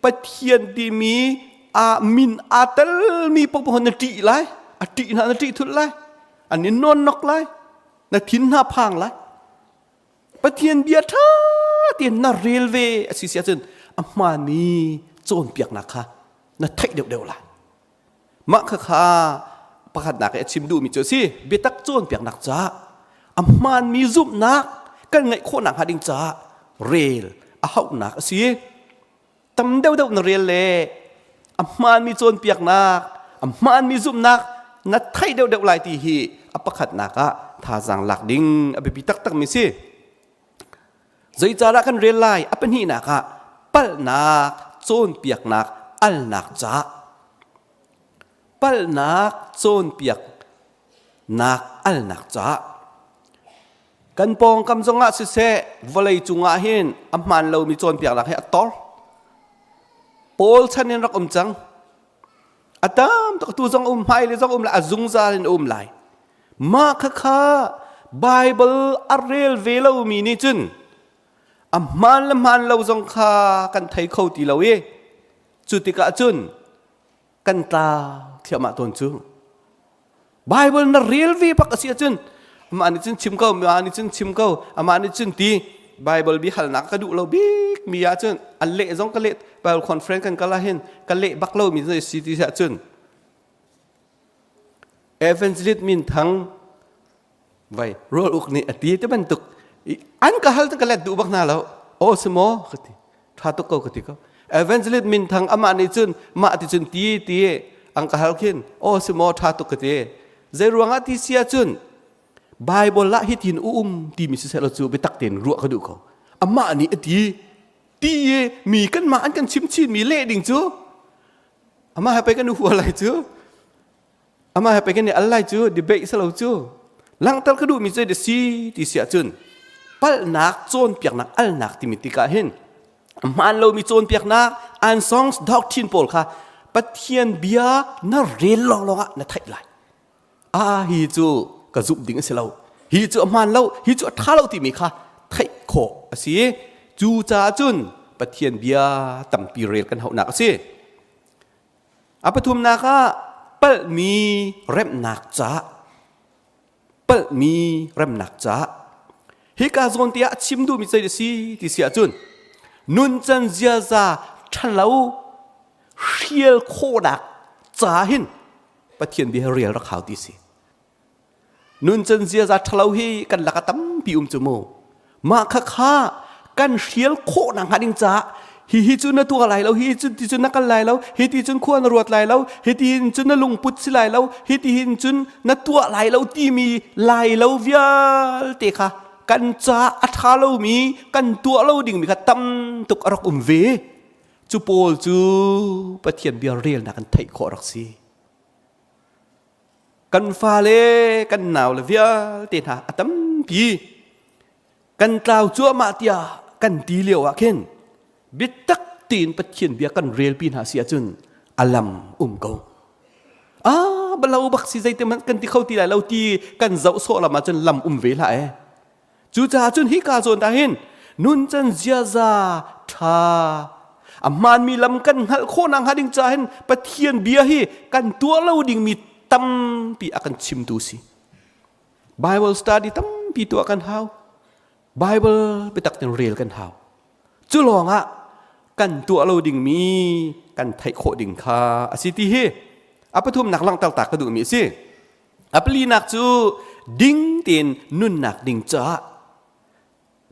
S7: Pathian timi a min aa telmi paohpaoh na ṭih lai. A ṭih hna na ṭih thulh lai. An in nawnnok lai. Na thin hna phang lai. Pathian bia ṭha tein na rel ve a si si ahcun a hmaanmi cawnpiaknak kha na theih deuhdeuh lai. Mah khakha pakhatnak i a chim duhmi cu a si. Biatak cawnpiaknak caah a hmaanmi zumhnak kan ngeih khawhnak hnga ding caah rel a hauhnak a si. Tam deuhdeuh na rel le a hmaanmi cawnpiaknak, a hmaanmi zumhnak na theih deuhdeuh lai ti hi a pakhatnak ah thazaang lak ding a biapi taktakmi si. Zeicahdah kan rel lai? A pahnihnak ah palhnak cawnpiaknak alnak caah palhnak cawnpiaknak alnak caah Kan pawngkam zongah siseh vawlei cungah hin a hmaan lomi cawnpiaknak hi a tor. Paul chan in rak um cang. A tam tuk tu zong um hmai le zong um lai a zungzal in um lai. Mah khakha Bible a rel ve lomi nih cun a hmaan le hmaan lo zong kha kan thei kho ti lo i cu tikah cun kan tla thliahmah tawn cu. Bible na rel ve bak a si ahcun amah nih cun chim ko amah nih cun chim ko amah nih cun ti Bible bi halnak ka duh lo bik mi ahcun an leh zong ka leh Bible conference kan kal ahhin ka leh bak lo mi si ti ahcun Evangelist min thang vai rual uk nih a ti te bantuk an ka hal ka let duh bak hna lo aw si maw ka ti tha tuk ko ka ti ko evangelist min thang amah nih cun mah ti cun ti ti ang ka hal khin aw si maw tha tuk ka ti zei ruangah ti sia cun Bible lah hi tin um ti mi si seh lo cu biatak tein ruah ka duh ko amah nih a ti ti i mi kan mah an kan chim chin mi leh ding cu amah he pei kan hua lai cu Amah he pei kan i al lai cu debate si lo cu. Langhter ka duhmi cu si ti si ahcun palhnak cawnpiaknak alnak timi tikah hin a hmaan lomi cawnpiaknak an songs doctrine pawl kha Pathian bia na rel lawnglawng ah na theih lai. Ah hi cu ka zumh ding a si lo. Hi cu a hmaan lo, hi cu a ṭha lo timi kha theih khawh a si. Cu caah cun Pathian bia tampi rel kan hauhnak a si. A pathumnak ah palhmi remhnak caah palhmi remnak caah hika zawn te ah a chim duhmi zei a si ti si ahcun nuncan ziaza ṭhalo hrial khawhnak ca hin Pathian bia rel rak hau ti si. Nuncan ziaza ṭhalo hi kan lak ah tampi um cu mu. Mah kha kha kan hrial khawh nak hnga ding caah hihi cu na tuah lai lo hi cu ti cun na kal lai lo hi ti cun khua na ruat lai lo hi ti hin cun na lungput si lai lo hi ti hin cun na tuah lai lo timi lai lo vialte kha kan ca a ṭha lomi kan tuah lo dingmi kha tam tuk a rak um ve cu pawl cu Pathian bia relnak kan theih khawh rak si kan fale kan naule vialte hna a tampi kan tlau cuahmah tiah kan ti lio ah khin biatak tein Pathian bia kan relpi hna si ahcun a lam um ko ah balo bak si zeite hmanh kan ti kho ti lai lo ti kan zoh sawh lam ahcun lam um ve hlah eh cucaah cun hika zawn ah hin nuncan ziaza ṭha a hmaanmi lam kan hngalh khawh nak hnga ding caah hin Pathian bia hi kan tuah lo dingmi tampi a kan chimtu si Bible study tampi tuah kan hau. Bible biatak in rel kan hau. Cu lawngah kan tuah lo dingmi kan theih khawh ding kha a si ti hi a pathumnak langhter ta ka duhmi a si. A palinak cu ding tein nunnak ding caah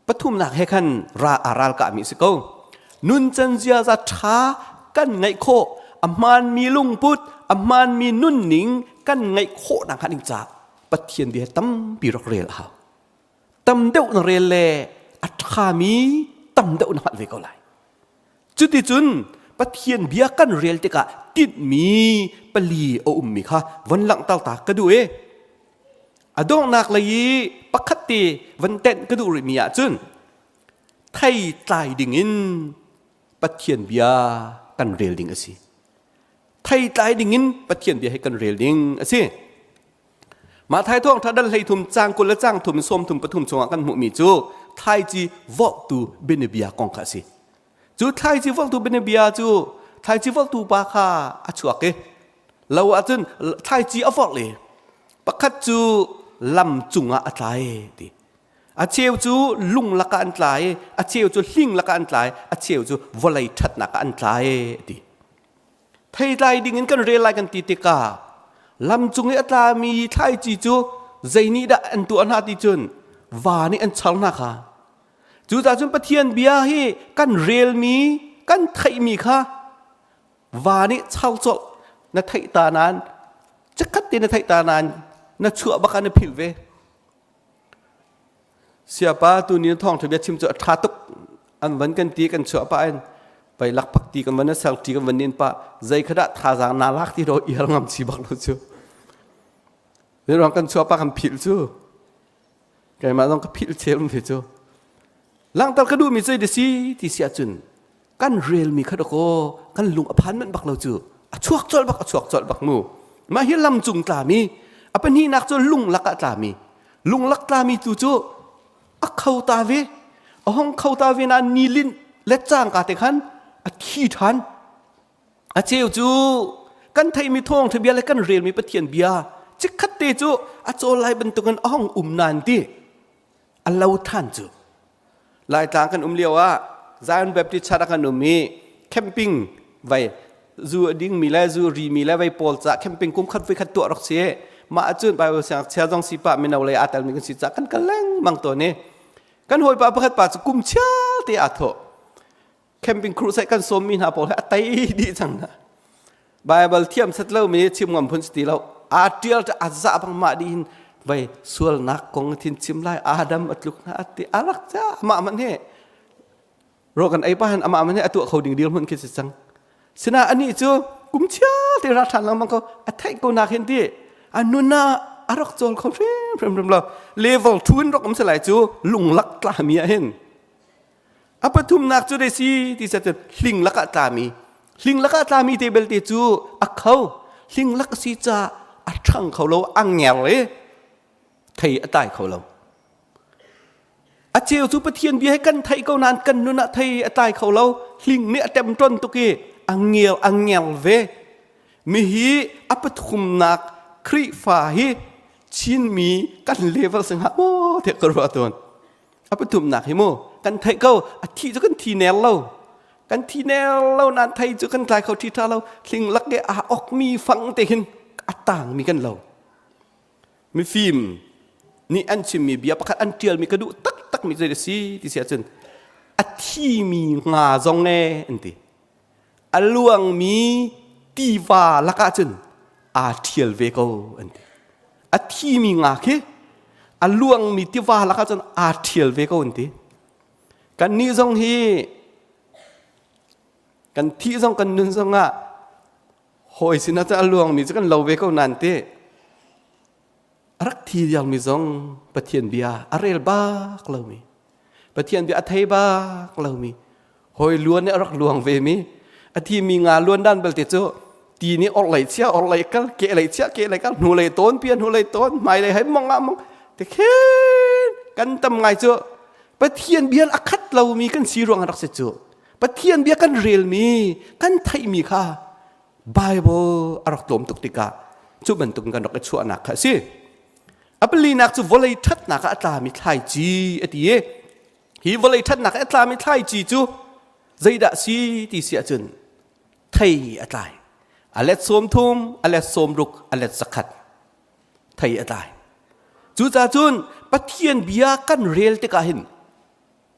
S7: pathumnak he khan ra a ral kahmi si ko. Nuncan ziaza ṭha kan ngeih khawh a hmaanmi lungput a hmaanmi nunning kan ngeih khawh nak hnga ding caah Pathian bia tampi rak rel a hau. Tam deuh na rel le a ṭhami tam deuh na hngalh ve ko lai. Cuticun Pathian bia kan rel tikah tinhmi pali a ummi kha von langhter ta ka duh i a donghnak lei i pakhat te von tenh ka duh rihmi ahcun thei tlai dingin Pathian bia kan rel ding a si. Thei tlai dingin Pathian bia hi kan rel ding a si. Mah thai thawng tha dal hlei thum cang 20 le cang thum 33 chungah kan hmuhmi cu thlaici vorhtu bianabia kong kha a si. Cu thlaici vorhtu bianabia cu thlaici vorhtu pa kha a chuak i lo ahcun thlaici a vorh le pakhat cu lam cungah a tlai ti. A cheu cu lung lakah an tlai, a cheu cu hling lakah an tlai, a cheu cu vawlei ṭhatnak ah an tlai ti. Theitlai ding in kan rel lai kan ti tikah lam cung i a tlami thlaici cu zei nih dah an tuah hna ti cun va nih an char hna kha. Cucaah cun Pathian bia hi kan relmi, kan theihmi kha va nih char colh na theih ta nain chikkhat te na theih ta nain na chuah bak ah na philh ve. Siapa tuni thawngṭha bia chim cu a ṭha tuk. An van kan ti kan chuah pah in pei lakphak ti kan van ser ti kan van nin pah zei kha dah thazaang naa lak ti ro ial ngam chi bak lo cu. Ruang kan chuah pah kan philh cu. Keimah zong ka philh chem ve cu. Langhter ka duhmi cu si ti si ahcun kan relmi kha dakaw kan lung a phan manh bak lo cu a chuak colh bak a chuak colh bak mu mah hi lam cung tlami a pahnihnak cu lunglak ah tlami lunglak tlami tu cu a kho ta ve a hong kho ta ve na ni linh le cangka te khan a thi ṭhan a cheu cu kan theihmi thawngṭha bia le kan relmi Pathian bia chikkhat te cu a cawl lai bantukin a hong um nan ti a lo than cu Laitlang kan um lio ah Zion Baptist Church ah kan um i camping vai zu a dingmi le zu rimi le vai pawl ca camping kum khat voi khat tuah rak si mah ahcun Bible siangngakchia zong si pah mino lei aa telmi kan si ca kan kal lengmang tawn i kan hawipa pakhat pa cu kum chia te aa thawh camping crusade kan sawmmi hna pawl he a tei dih cang hna Bible thiam set lo mi chim ngam phun si ti lo aa tial a za bang mah dih hin vai sualnak kong thin chim lai Adam a tluk hna ati a rak cha amah man he ro kan ei pa han amah man he a tuah kho ding dir mun khi si cang sina ani cu kum chia te ra than lengmang ko a theih ko nak hin ti a nuna a rak cawl kho hrim hrim hrim lo level 2 in rak um se lai cu lunglak tla mi ah hin A pathumnak cu dei si ti cun hling lakah tlami. Hling lakah tlami te belte cu a kho. Hling lak a si caah a ṭhang kho lo, a nger i thei a tlai kho lo. A cheu cu Pathian bia hi kan theih ko nain kan nun ah thei a tlai kho lo. Hling nih a ṭemṭon tuk i a ngel a ngel ve. Mihi a pathumnak Khrihfa hi Chinmi kan level singah maw tiah ka ruah tawn. A pathumnak hi mu kan theih ko a thi cu kan thi nel lo. Kan thi nel lo nain thei cu kan tlai kho ṭhi ṭha lo. Hling lak i aa okmi fang te hin a tangmi kan lo. Mifim nih an chimmi bia pakhat an ṭialmi ka duh taktakmi zei a si ti si ahcun a thimi nga zong e an ti. A luangmi tiva lakah cun aa ṭhial ve ko an ti. A thimi nga khi a luangmi tiva lakah cun aa ṭhial ve ko an ti. Kannih zong hi kan thih zong kan nun zongah hawi sinah cun a luangmi cu kan lo ve ko nain ti a rak thi diangmi zong Pathian bia a rel bak lomi Pathian bia a thei bak lomi hawi luan nih a rak luang ve mi a thimi nga luan dan belte cu ti nih orhlei chia orhlei kal ke lei chia ke lei kal hnu lei tawn pia hnu lei tawn hmai lei hai mong ah mong te khin kan tam ngai cu Pathian bia a khat lomi kan si ruang rak si cu Pathian bia kan relmi kan theihmi kha Bible a rak tlawm tuk tikah cu bantuk kan rak i chuahnak kha a si. A palinak cu vawlei ṭhatnak ah a tlami thlaici a ti i hi vawlei ṭhatnak ah a tlami thlaici cu zeidah si ti si ahcun thei a tlai. A let 30, a let 60, a let 100 thei a tlai. Cucaah cun Pathian bia kan rel tikah hin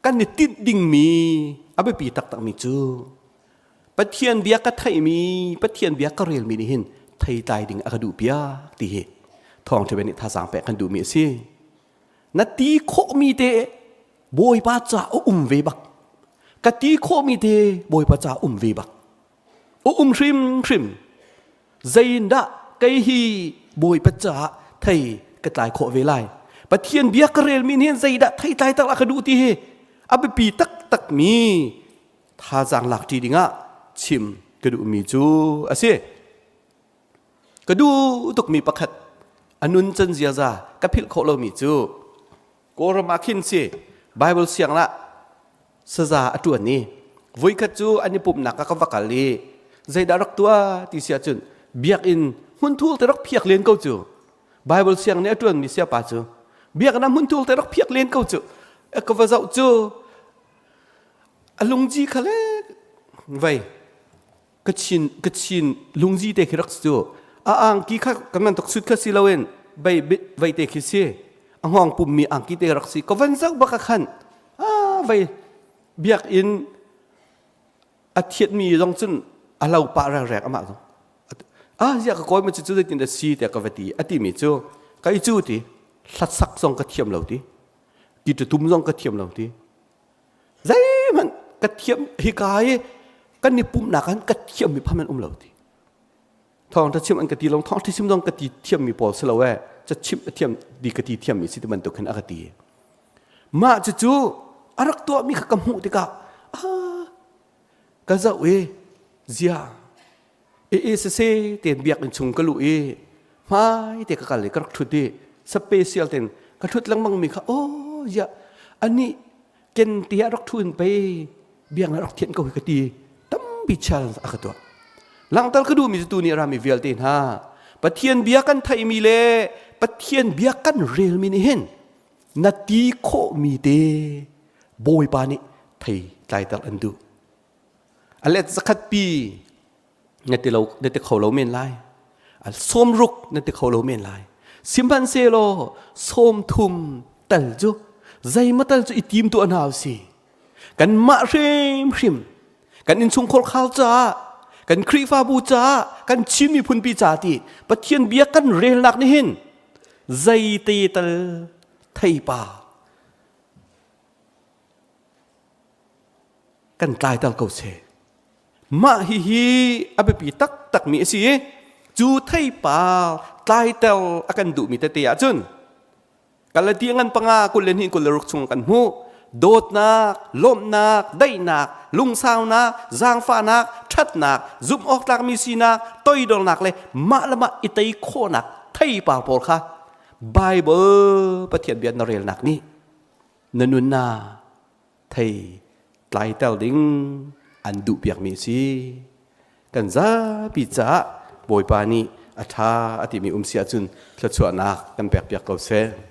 S7: kan i tinh dingmi a biapi taktakmi cu Pathian bia ka theihmi Pathian bia ka relmi nih hin theitlai ding a ka duh piak ti hi thawngṭha bia nih thazaang pek kan duhmi a si. Na ti khawhmi te Bawipa ca a um ve bak. Ka ti khawhmi te Bawipa ca um ve bak. A um hrimhrim. Zeindah kei hi Bawipa caah thei ka tlai khawh ve lai. Pathian bia ka relmi nih hin zeidah thei tlai tak ka duh ti hi a biapi taktakmi thazaang lak ṭi dingah chim ka duhmi cu a si. Ka duh tukmi pakhat a nun can ziaza ka philh khawh lomi cu Kawlram ah khin si Bible siang lah saza a ṭuan i voikhat cu an i pumhnak ah ka va kal i zeidah rak tuah ti si ahcun biakinn hmunthur te rak phiak len ko cu Bible siang nih a ṭuanmi siapa cu biakinn ah hmunthur te rak phiak len ko cu ka va zoh cu a lungji kha le vei Kachin Kachin lungzi te khi rak si cu a angki kha kan bantuk sut kha si loin vei vei te khi si a hngawng pummi angki te rak si ka van zoh bak ah khan a vei biakinn a thiatmi zong cun a lo pah rengreng amah zong ah ziah ka kawi ma cu zeitin dah si tiah ka va ti a timi cu kai cu ti hlatsak zong ka thiam lo ti ti tum zong ka thiam lo ti Zeihmanh ka thiam hika i kan i pumhnak ah ka thiammi pham an um lo ti. Thawngṭha chim an ka ti lo, thawngṭha chim zong ka ti thiammi pawl si lo ee, ca chim a thiam ti ka ti thiammi si ti bantuk khin a ka ti. Mah cucu a rak tuahmi kha ka hmuh tikah ah ka zoh i zia e sese ten biakinn chung ka luh i hmai te ka kal i ka rak ṭhut i special ten ka ṭhut lengmang mi kha oh ya anih ken te ah rak ṭhu in pei biakinn ah rak thianh ko hi ka ti tampi challenge a ka tuah langhter ka duhmi cu tu nih rami vialte hna Pathian bia kan theihmi le Pathian bia kan relmi nih hin na ti khawhmi te Bawipa nih thei tlaiter an duh A let zakhat pi na ti lo na ti kho lo men lai. A 60 na ti kho lo men lai. Sihmanhsehlaw 30 tal cu zeimaw tal cu i tim tuah hna usih. Kanmah hrimhrim kan innchungkhar khal caah kan Khrihfabu caah kan Chin miphun pi ca ti Pathian bia kan relnak nih hin zeite tal theipa kan tlaiter ko seh. Mah hihi a biapi taktakmi a si i cu theipar tlaiter a kan duhmi tete ahcun Galati ngan panga 22 26 chung kan hmuh. Dawtnak, lawmhnak, daihnak, lungsaunak, zaangfahnak, ṭhatnak, zumhawktlakmi sinak, toidornak le mah le mah i tei khawhnak theipar pawl kha Baibal Pathian bia na relnak nih na nunnak thei tlaiter ding an duhpiakmi a si. Kan zapi caah Bawipa nih a ṭha a timi um si ahcun thluachuahnak kan pekpiak ko seh.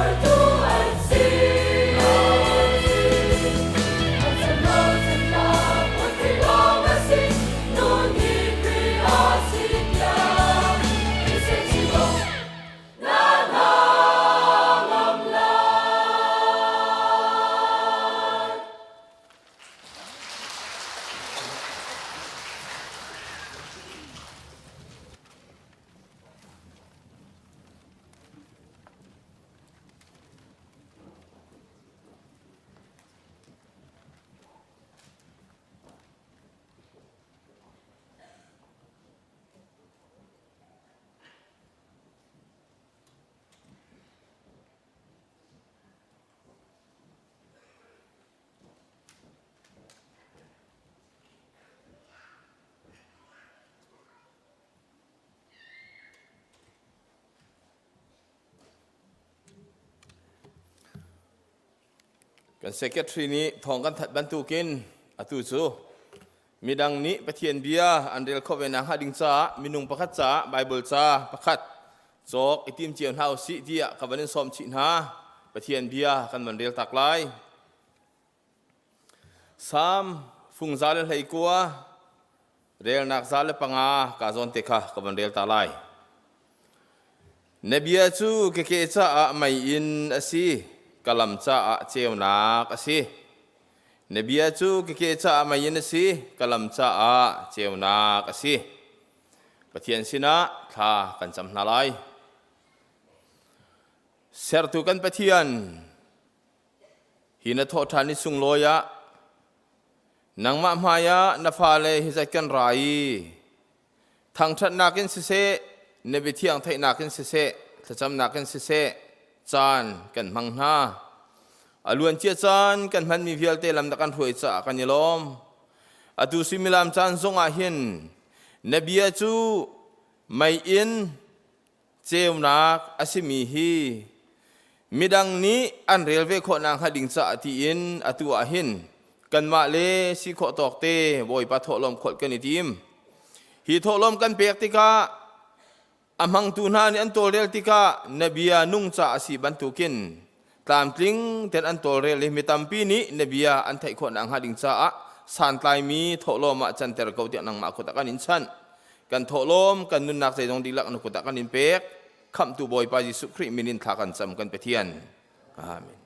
S6: phortu an si. A chan lo chan tlak Bawi lawng a si, nun hi Khrih a si tiang. Thisen si ko na hna ngam lai.
S8: Kan secretary nih thawng kan that bantukin atu cu midang nih Pathian bia an rel khawh ve nakhnga ding caah minung pakhat caah Bible ca pakhat cawk i tim cio hna usih tiah ka van in sawm chih hna. Pathian bia kan van rel tak lai. Salm fung 119 relnak 105 ka zawn te kha ka van rel ta lai. Na bia cu ka ke caah meiinn a si, ka lam caah ceunak a si. Na bia cu ka ke caah meiinn a si, ka lam caah ceunak a si. Pathian sinah thla kan cam hna lai. Sertu kan Pathian, Hi na thawhṭhan ni sunglawi ah nangmah hmaiah na fale hi zat kan ra i thangṭhatnak in siseh, na biathiang theihnak in siseh, thlacamnak in siseh, caan kan hmang hna. A luancia caan kan hmanmi vialte lam na kan hruai caah kan i lawm. Atu suimilam caan zong ah hin na bia cu mei in ceunak a simi hi midang nih an rel ve khawh nakhnga ding caah tiin atu ah hin kanmah le si khawh tawk te Bawipa thawhlawm kholh kan i tim. Hi thawhlawm kan pek tikah a hmangtu hna nih an tawlrel tikah na bia nung ca a si bantukin tlamtling ten an tawlrel i mi tampi nih na bia an theih khawh nakhnga ding caah santlaimi thawhlawm ah canter ko tiah nangmah kut ah kan in chanh. Kan thawhlawm kan nunnak zeizong dihlak na kut ah kan in pek. Khamhtu Bawipa Jesuh Khrih min in thla kan cam kan Pathian. Amen.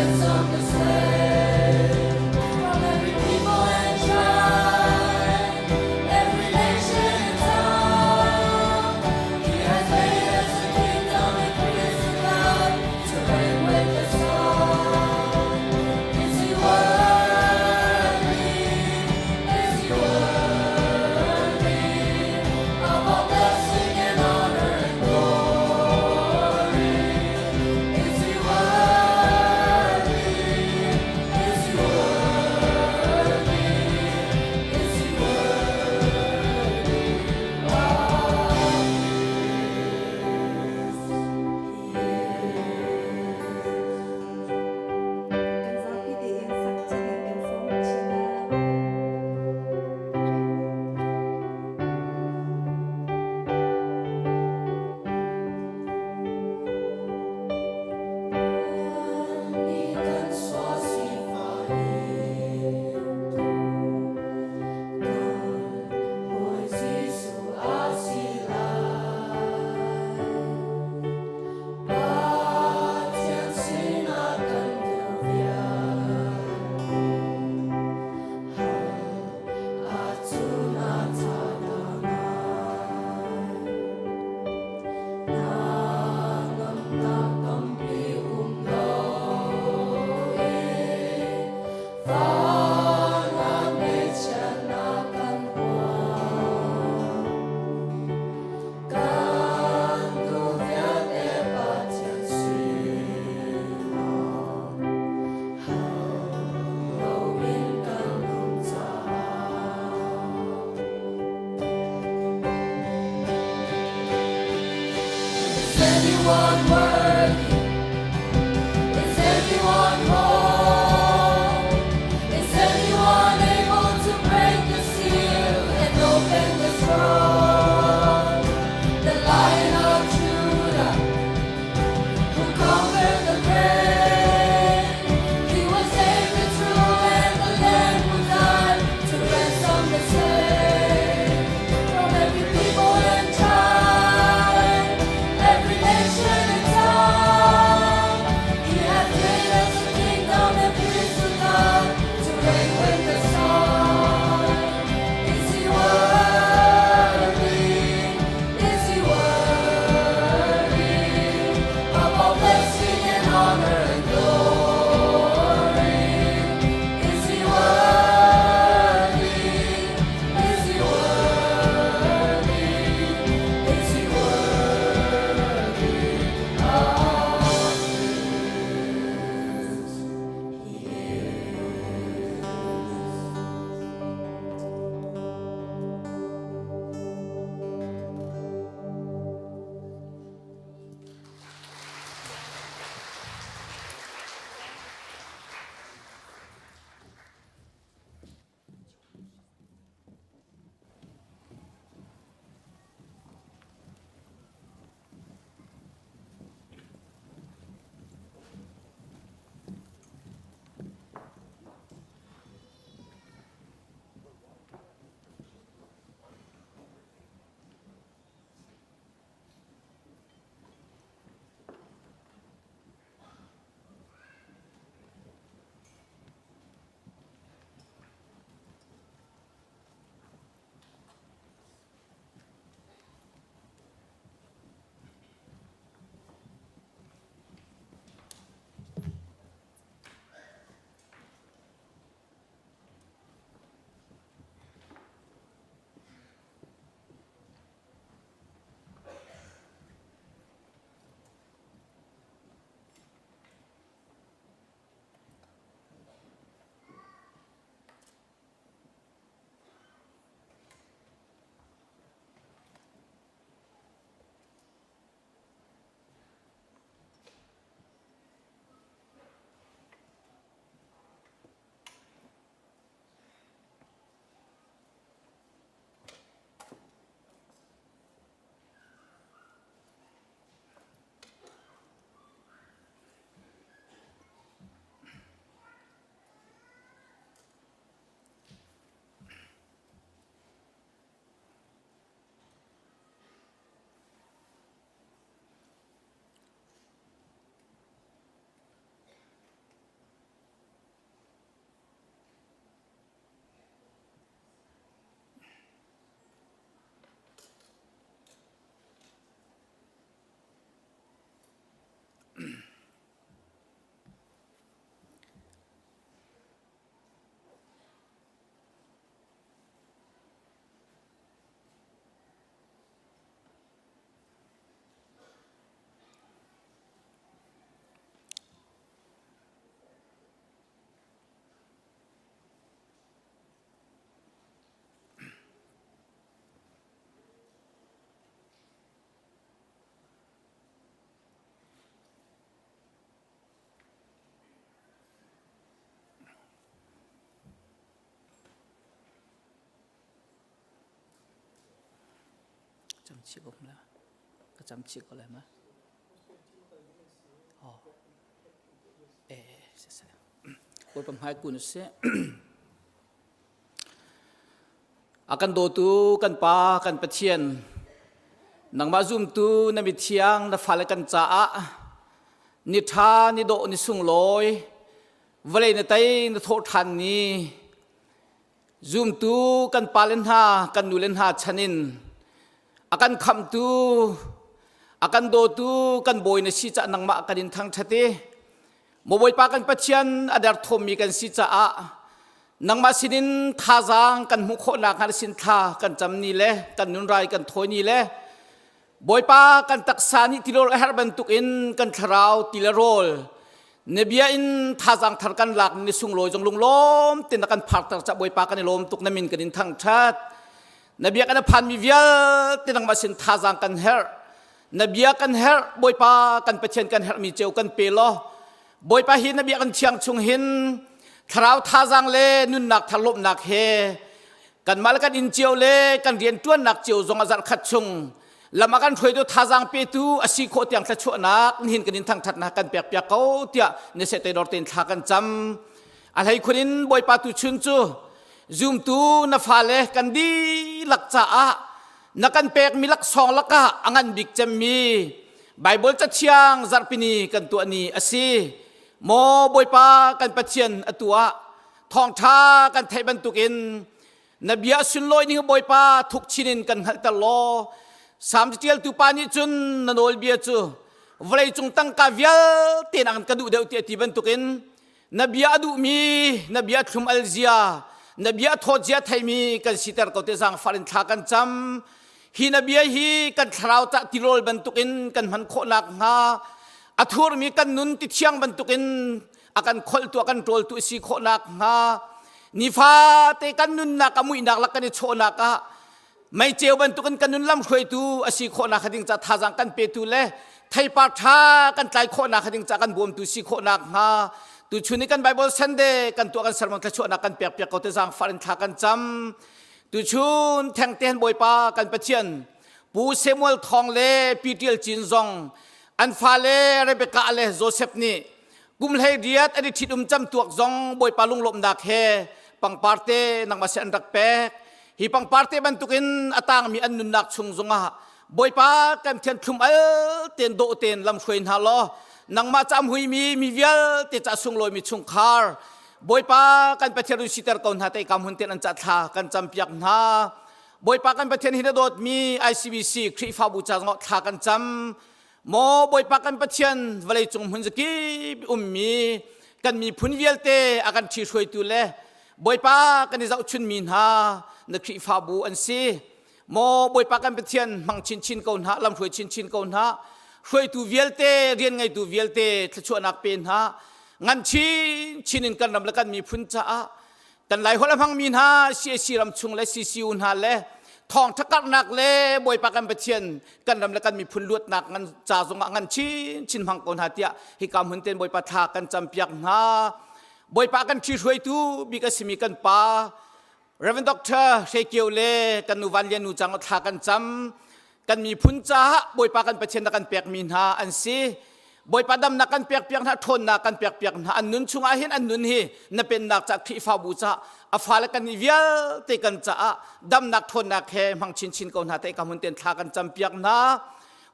S6: ransomed the slave from every people and tribe, every nation and tongue. He has made us a kingdom and priests of God to reign with the Son. Is he worthy? Is he worthy of all blessing and honor and glory? Is he worthy?
S9: chih ko la. Ka cam chih ko lai ma. Oh. Eh, se se. Bawipa hmai kun sih. A kan dawtu kan Pa kan Pathian nangmah zumtu na mithiang na fale kan caah ni ṭha ni dawh ni sunglawi vawlei na tei na thawh ṭhan ni zumtu kan pale hna kan nule hna chan in a kan khamhtu a kan dawtu kan bawi na si caah nangmah kan in thangṭhat i Maw Bawipa kan Pathian a derthawmmi kan si caah nangmah sinin thazaang kan hmuh khawh nakhnga na sin thla kan cam ni le kan nun rai kan thawi ni le Bawipa kan taksa nih tilawr a herh bantukin kan thlarau ti le rawl na bia in thazaang thar kan lak ni sunglawi zong lunglawm tin na kan pharter ca Bawipa kan i lawm tuk na min kan in thangṭhat na bia kan phanmi vialte nangmah sin thazaang kan herh na bia kan herh Bawipa kan Pathian kan herhmi ceu kan pe law Bawipa hi na bia kan thiang chung hin thlarau thazaang le nunnak thar lawmhnak he kanmah le kan inn cio le kan rian ṭuannak cio zong a zarh khat chung lam a kan hruaitu thazaang petu a si khawh tiang thluachuahnak nihin kan in thangṭhatnak kan pek piak ko tiah na se dor tein thla kan cam a hlei khun in Bawipa tu chun cu zumtu na fale kan dihlak caah na kan pekmi laksawng lakah a ngan bik cemmi Baibal cathiang zarhpini kan tuah ni a si. Maw Bawipa kan Pathian atu ah thawngṭha kan theih bantukin na bia sunlawi ning Bawipa thuk chin in kan hngalhter law Salm ṭialtu pa nih cun na nawlbia cu vawleicung tangka vialte nakin ka duh deuh ti a ti bantukin na bia a duhmi na bia thlum al zia na bia thawt zia theimi kan siter ko te zaangfah in thla kan cam hi na bia hi kan thlarau cah tirawl bantukin kan hman khawh nak hnga a thurmi kan nun ti thiang bantukin a kan kholtu a kan ṭawltu si khawh nak hnga nifate kan nunnak a muihnak lak kan i chawhnak ah meiceu bantukin kan nun lam hruaitu a si khawhnak ding ca thazaang kan petu le theipar ṭha kan tlai khawhnak ding ca kan bawmtu si khawhnak hnga tuchun i kan Bible Sunday kan tuah kan sermon thluachuahnak kan pek piak ko te zaangfar in thla kan cam tuchun thengte han Bawipa kan Pathian Pu Samuel Thawng le Pi Tial Cin zong an fale Rebecca le Joseph nih kum hlei riat an i ṭhit um cam tuak zong Bawipa lunglawmhnak he pangpar te nangmah sin an rak pek hi pangpar te bantukin a tangmi an nunnak chung zongah Bawipa kan thian thlum al ten dawh ten lam hruai hna law nangmah cam huimi mi vialte ca sunglawimi chungkhar Bawipa kan Pathian run siter ko hna te kam hun ten an ca thla kan campiak hna Bawipa kan Pathian hi na dawtmi ICBC Khrihfabu ca zongah thla kan cam Maw Bawipa kan Pathian vawleicung hmun zakip ummi kan miphun vialte a kan ṭhihruaitu le Bawipa kan i zohchunmi hna na Khrihfabu an si. Maw Bawipa kan Pathian hmang chinchin ko hna, lamhruai chinchin ko hna, hruaitu vialte, rian ngeitu vialte thluachuahnak pe hna, ngan chinchin in kan ram le kan miphun caah kan Laiholh a hmangmi hna CAC ram chung le CCU hna le thawngṭha karhnak le Bawipa kan Pathian kan ram le kan miphun luatnak ngan ca zongah ngan chinchin hmang ko hna tiah hika hmun ten Bawipa thla kan campiak hna. Bawipa kan ṭhihruaitu bik a simi kan pa Reverend Dr. Hre Kio le kan nu Van Lian nu cang thla kan cam. Kan miphun caah Bawipa kan Pathian na kan pekmi hna an si. Bawipa damnak kan pek piak hna, ṭhawnnak kan pek piak hna. An nun chungah hin an nun hi na pennak ca Khrihfabu ca a fale kan i vialte kan caah damnak ṭhawnnak he hmang chinchin ko hna te ka hmun ten thla kan cam piak hna.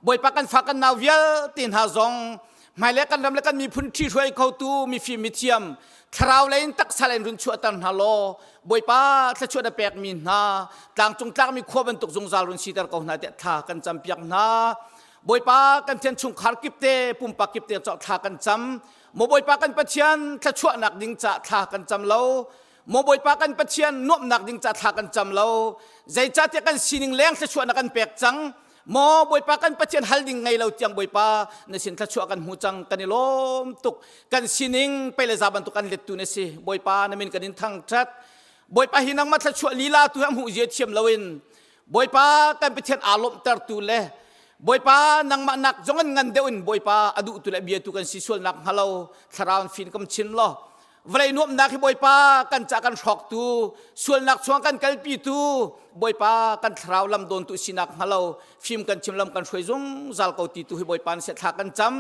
S9: Bawipa kan fa kan nau vialte hna zong hmailei kan ram le kan miphun ṭhihruai khotu mifim mithiam thlarau lei in taksa lei in run chuahter hna law Bawipa thluachuah na pekmi hna tlangcung tlakmi khua bantuk zungzal run siter ko hna tiah thla kan campiak hna Bawipa kan thian chungkhar kip te pumpak kip te cawh thla kan cam maw Bawipa kan Pathian thluachuahnak ding ca thla kan cam lo maw Bawipa kan Pathian nuamhnak ding ca thla kan cam lo zeicahtiah kan sining leng thluachuahnak kan pek cang Maw Bawipa kan Pathian hal ding ngei lo tiang Bawipa na sin thluachuah kan hmu cang kan i lawm tuk kan sining pei le za bantuk kan lettu na si Bawipa na min kan in thangṭhat Bawipa hi nangmah thluachuah lila tu hi hmuh zia thiam loin Bawipa kan Pathian aa lawmhtertu le Bawipa nangmah nak zong an ngan deuh in Bawipa a duhtu le biatu kan si sualnak hngalo thlarau in fin kam chin law. Vawlei nuamhnak hi Bawipa kan ca kan hrawktu, sualnak chuang kan kalpitu, Bawipa kan thlarau lam dawntu sinak hngalo, fim kan chim lam kan hruai zungzal ko ti tu hi Bawipa na thla kan cam.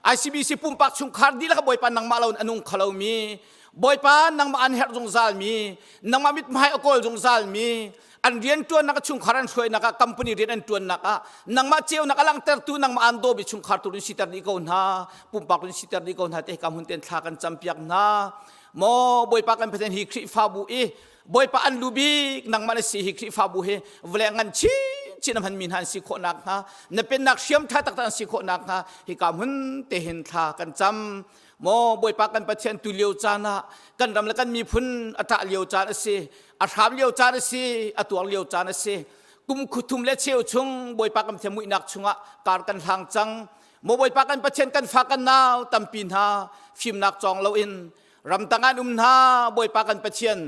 S9: ICBC pumpak chungkhar dihlak Bawipa nangmah lo in a nung kholo mi, Bawipa nangmah an herh zungzal mi, nangmah mithmai a kawl zungzal mi, an rian ṭuannak a chungkhar an hruainak ah company rian an ṭuannak ah nangmah ceunak a langhtertu nangmah an dawmi chungkhar tu in siter dih ko hna pumpak in siter dih ko hna te hika hmun ten thla kan campiak hna maw bawipa kan Pathian hi Khrihfabu i bawipa an lu bik nangmah na si hi Khrihfabu hi vawlei ngan chin chin a hmanmi hna an si khawh nak hnga na pennak hriam ṭha taktak an si khawh nak hnga hika hmun te hin thla kan cam maw bawipa kan Pathian tu lio caan ah kan ram le kan miphun a ṭah lio caan a si a hram lio caan a si a tuar lio caan a si kum khuthum le cheu chung bawipa kan Pathian muihnak chungah kar kan hlang cang maw bawipa kan Pathian kan fa kan nau tampi hna fimnak cawng loin ramtang an um hna bawipa kan Pathian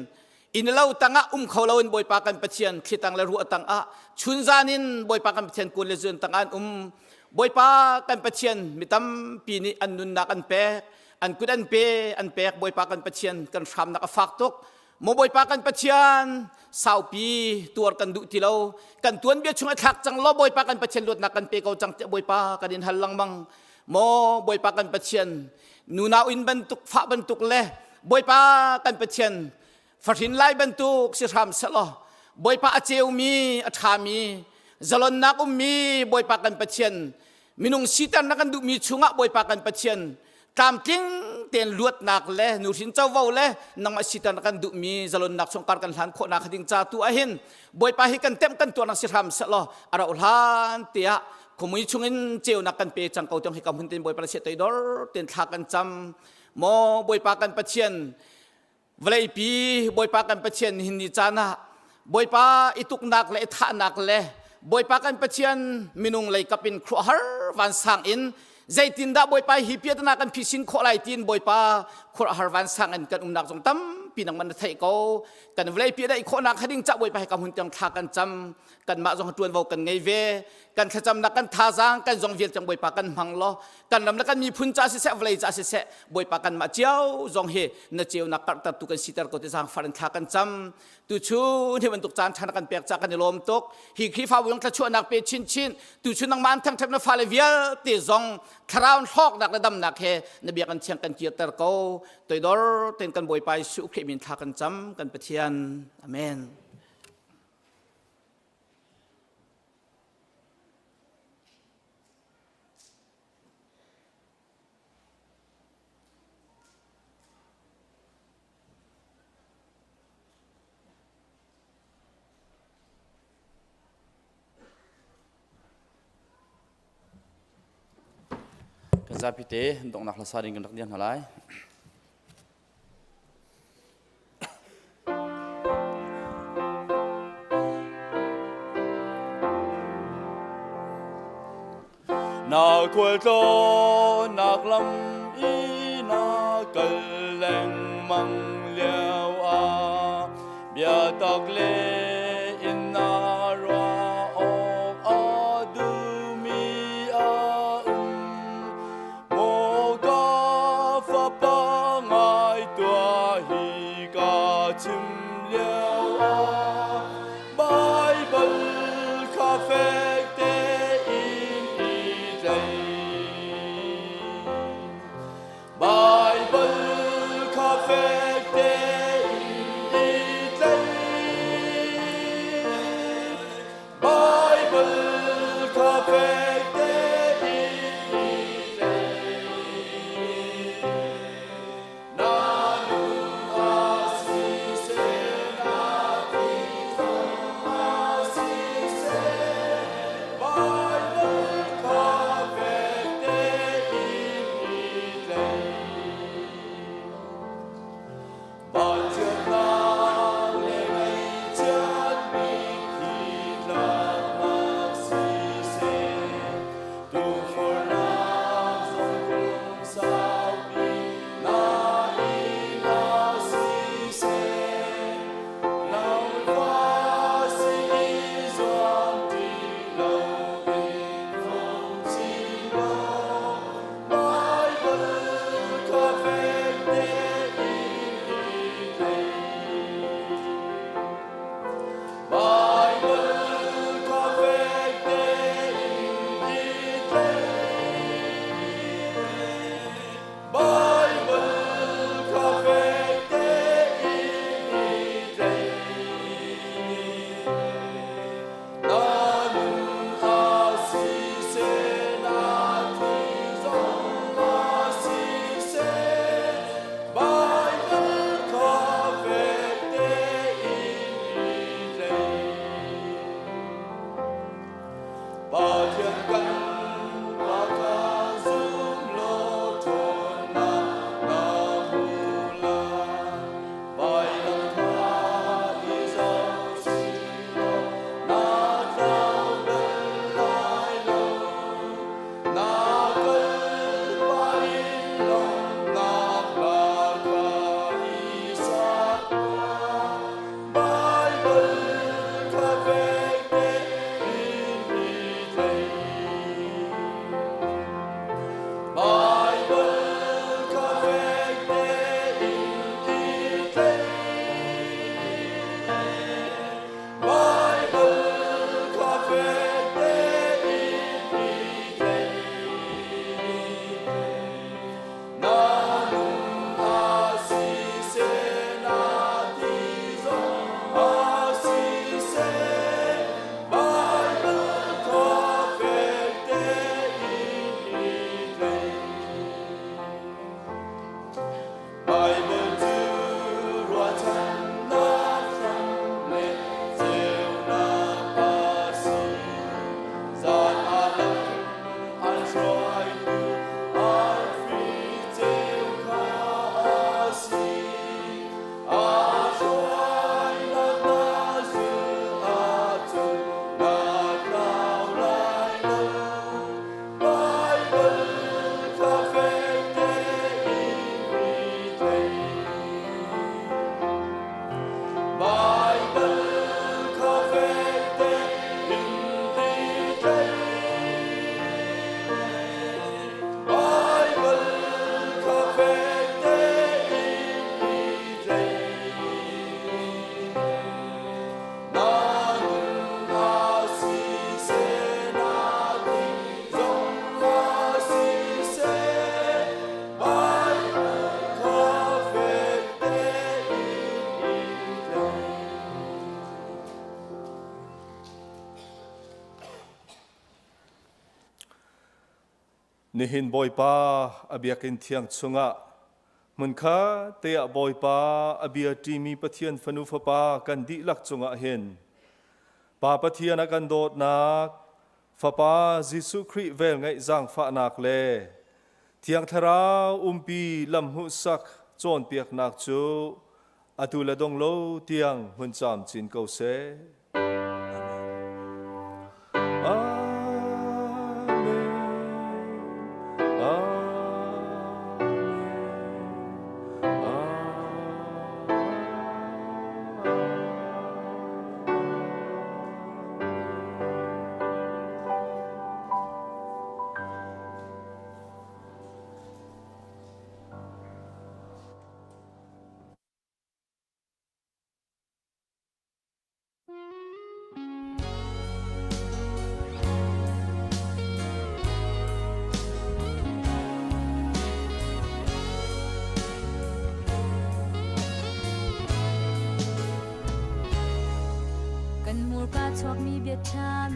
S9: inn lo tangah um kho loin bawipa kan Pathian thlitang le ruah tangah chunzan in bawipa kan Pathian kun le zun tangah an um bawipa kan Pathian mi tampi nih an nunnak an pek an kut an pe an pek bawipa kan Pathian kan hramnak a fak tuk Maw Bawipa kan Pathian saupi tuar kan duh ti lo kan tuanbia chung a thlak cang lo Bawipa kan Pathian luatnak kan pe ko cang tiah Bawipa kan in hal lengmang maw Bawipa kan Pathian nunau in bantuk fah bantuk le Bawipa kan Pathian fahrin lai bantuk si hram selaw Bawipa a ceumi a ṭhami zalonnak ummi Bawipa kan Pathian minung siter na kan duhmi chungah Bawipa kan Pathian tlamtling tein luatnak le nuhrin covo le nangmah siter na kan duhmi zalonnak chungkar kan hlan khawhnak ding ca tu ahhin Bawipa hi kan temh kan tuarnak si hram sehlaw a rauh hlan tiah khumui chungin ceunak kan pe cang ko tiang hi ka hmun tin Bawipa na sia toidor ten thla kan cam maw Bawipa kan Pathian Vawleipi Bawipa kan Pathian nihin ni caan ah Bawipa i tuknak le i thahnak le Bawipa kan Pathian minung lei kap in khuahar vansang in zeitindah Bawipa hi piatana kan phisin khawh lai tiin Bawipa khuahar vansang in kan umnak zong tampi nangman na theih ko kan vawleipi daih khawhnak ding ca Bawipa hi ka hun tiang thla kan cam kanmah zong ṭuanvo kan ngei ve kan thlacamnak kan thazaang kan zong vial tiang Bawipa kan hmang law kan ram le kan miphun ca siseh vawlei ca siseh Bawipa kanmah cio zong hi na ceunak karhtertu kan siter ko ti zaangfar in thla kan cam tu chun hi bantuk caan ṭhan kan pek ca kan i lawm tuk hi Khrihfabu zong thluachuahnak pe chinchin tu chun nangmah an thangṭhat na fale vialte zong thlarau hlawknak le damnak he na biakinn thiang kan kirter ko toidor tein kan Bawipa Jesuh Khrih min thla kan cam kan Pathian amen
S10: Kan zapi te donghnak hlasa ding kan rak dir hna lai. Na khualtlawnnak lam i na kal lengmang lio ah biatak le in na ruah awk a duhmi a um. Maw ka fapa ngai tuah hi ka chim lio ah Baibal kha fek tein i tlaih. Baibal kha fek tein i tlaih. Baibal kha fek tein i tlaih. Na nun ah siseh na. Nihin Bawipa a biakinn thiang chungah hmunkhat te ah Bawipa a bia ṭimi Pathian fanu fapa kan dihlak cungah hin Pa Pathian a kan dawtnak, Fapa Jesuh Khrih velngeih zaangfahnak le Thiang Thlarau umpi lam hmuhsak cawnpiaknak cu atu le dong lo tiang hmun camcin ko seh. Amen. Amen.
S6: Kan hmurka chuakmi bia ṭha mi.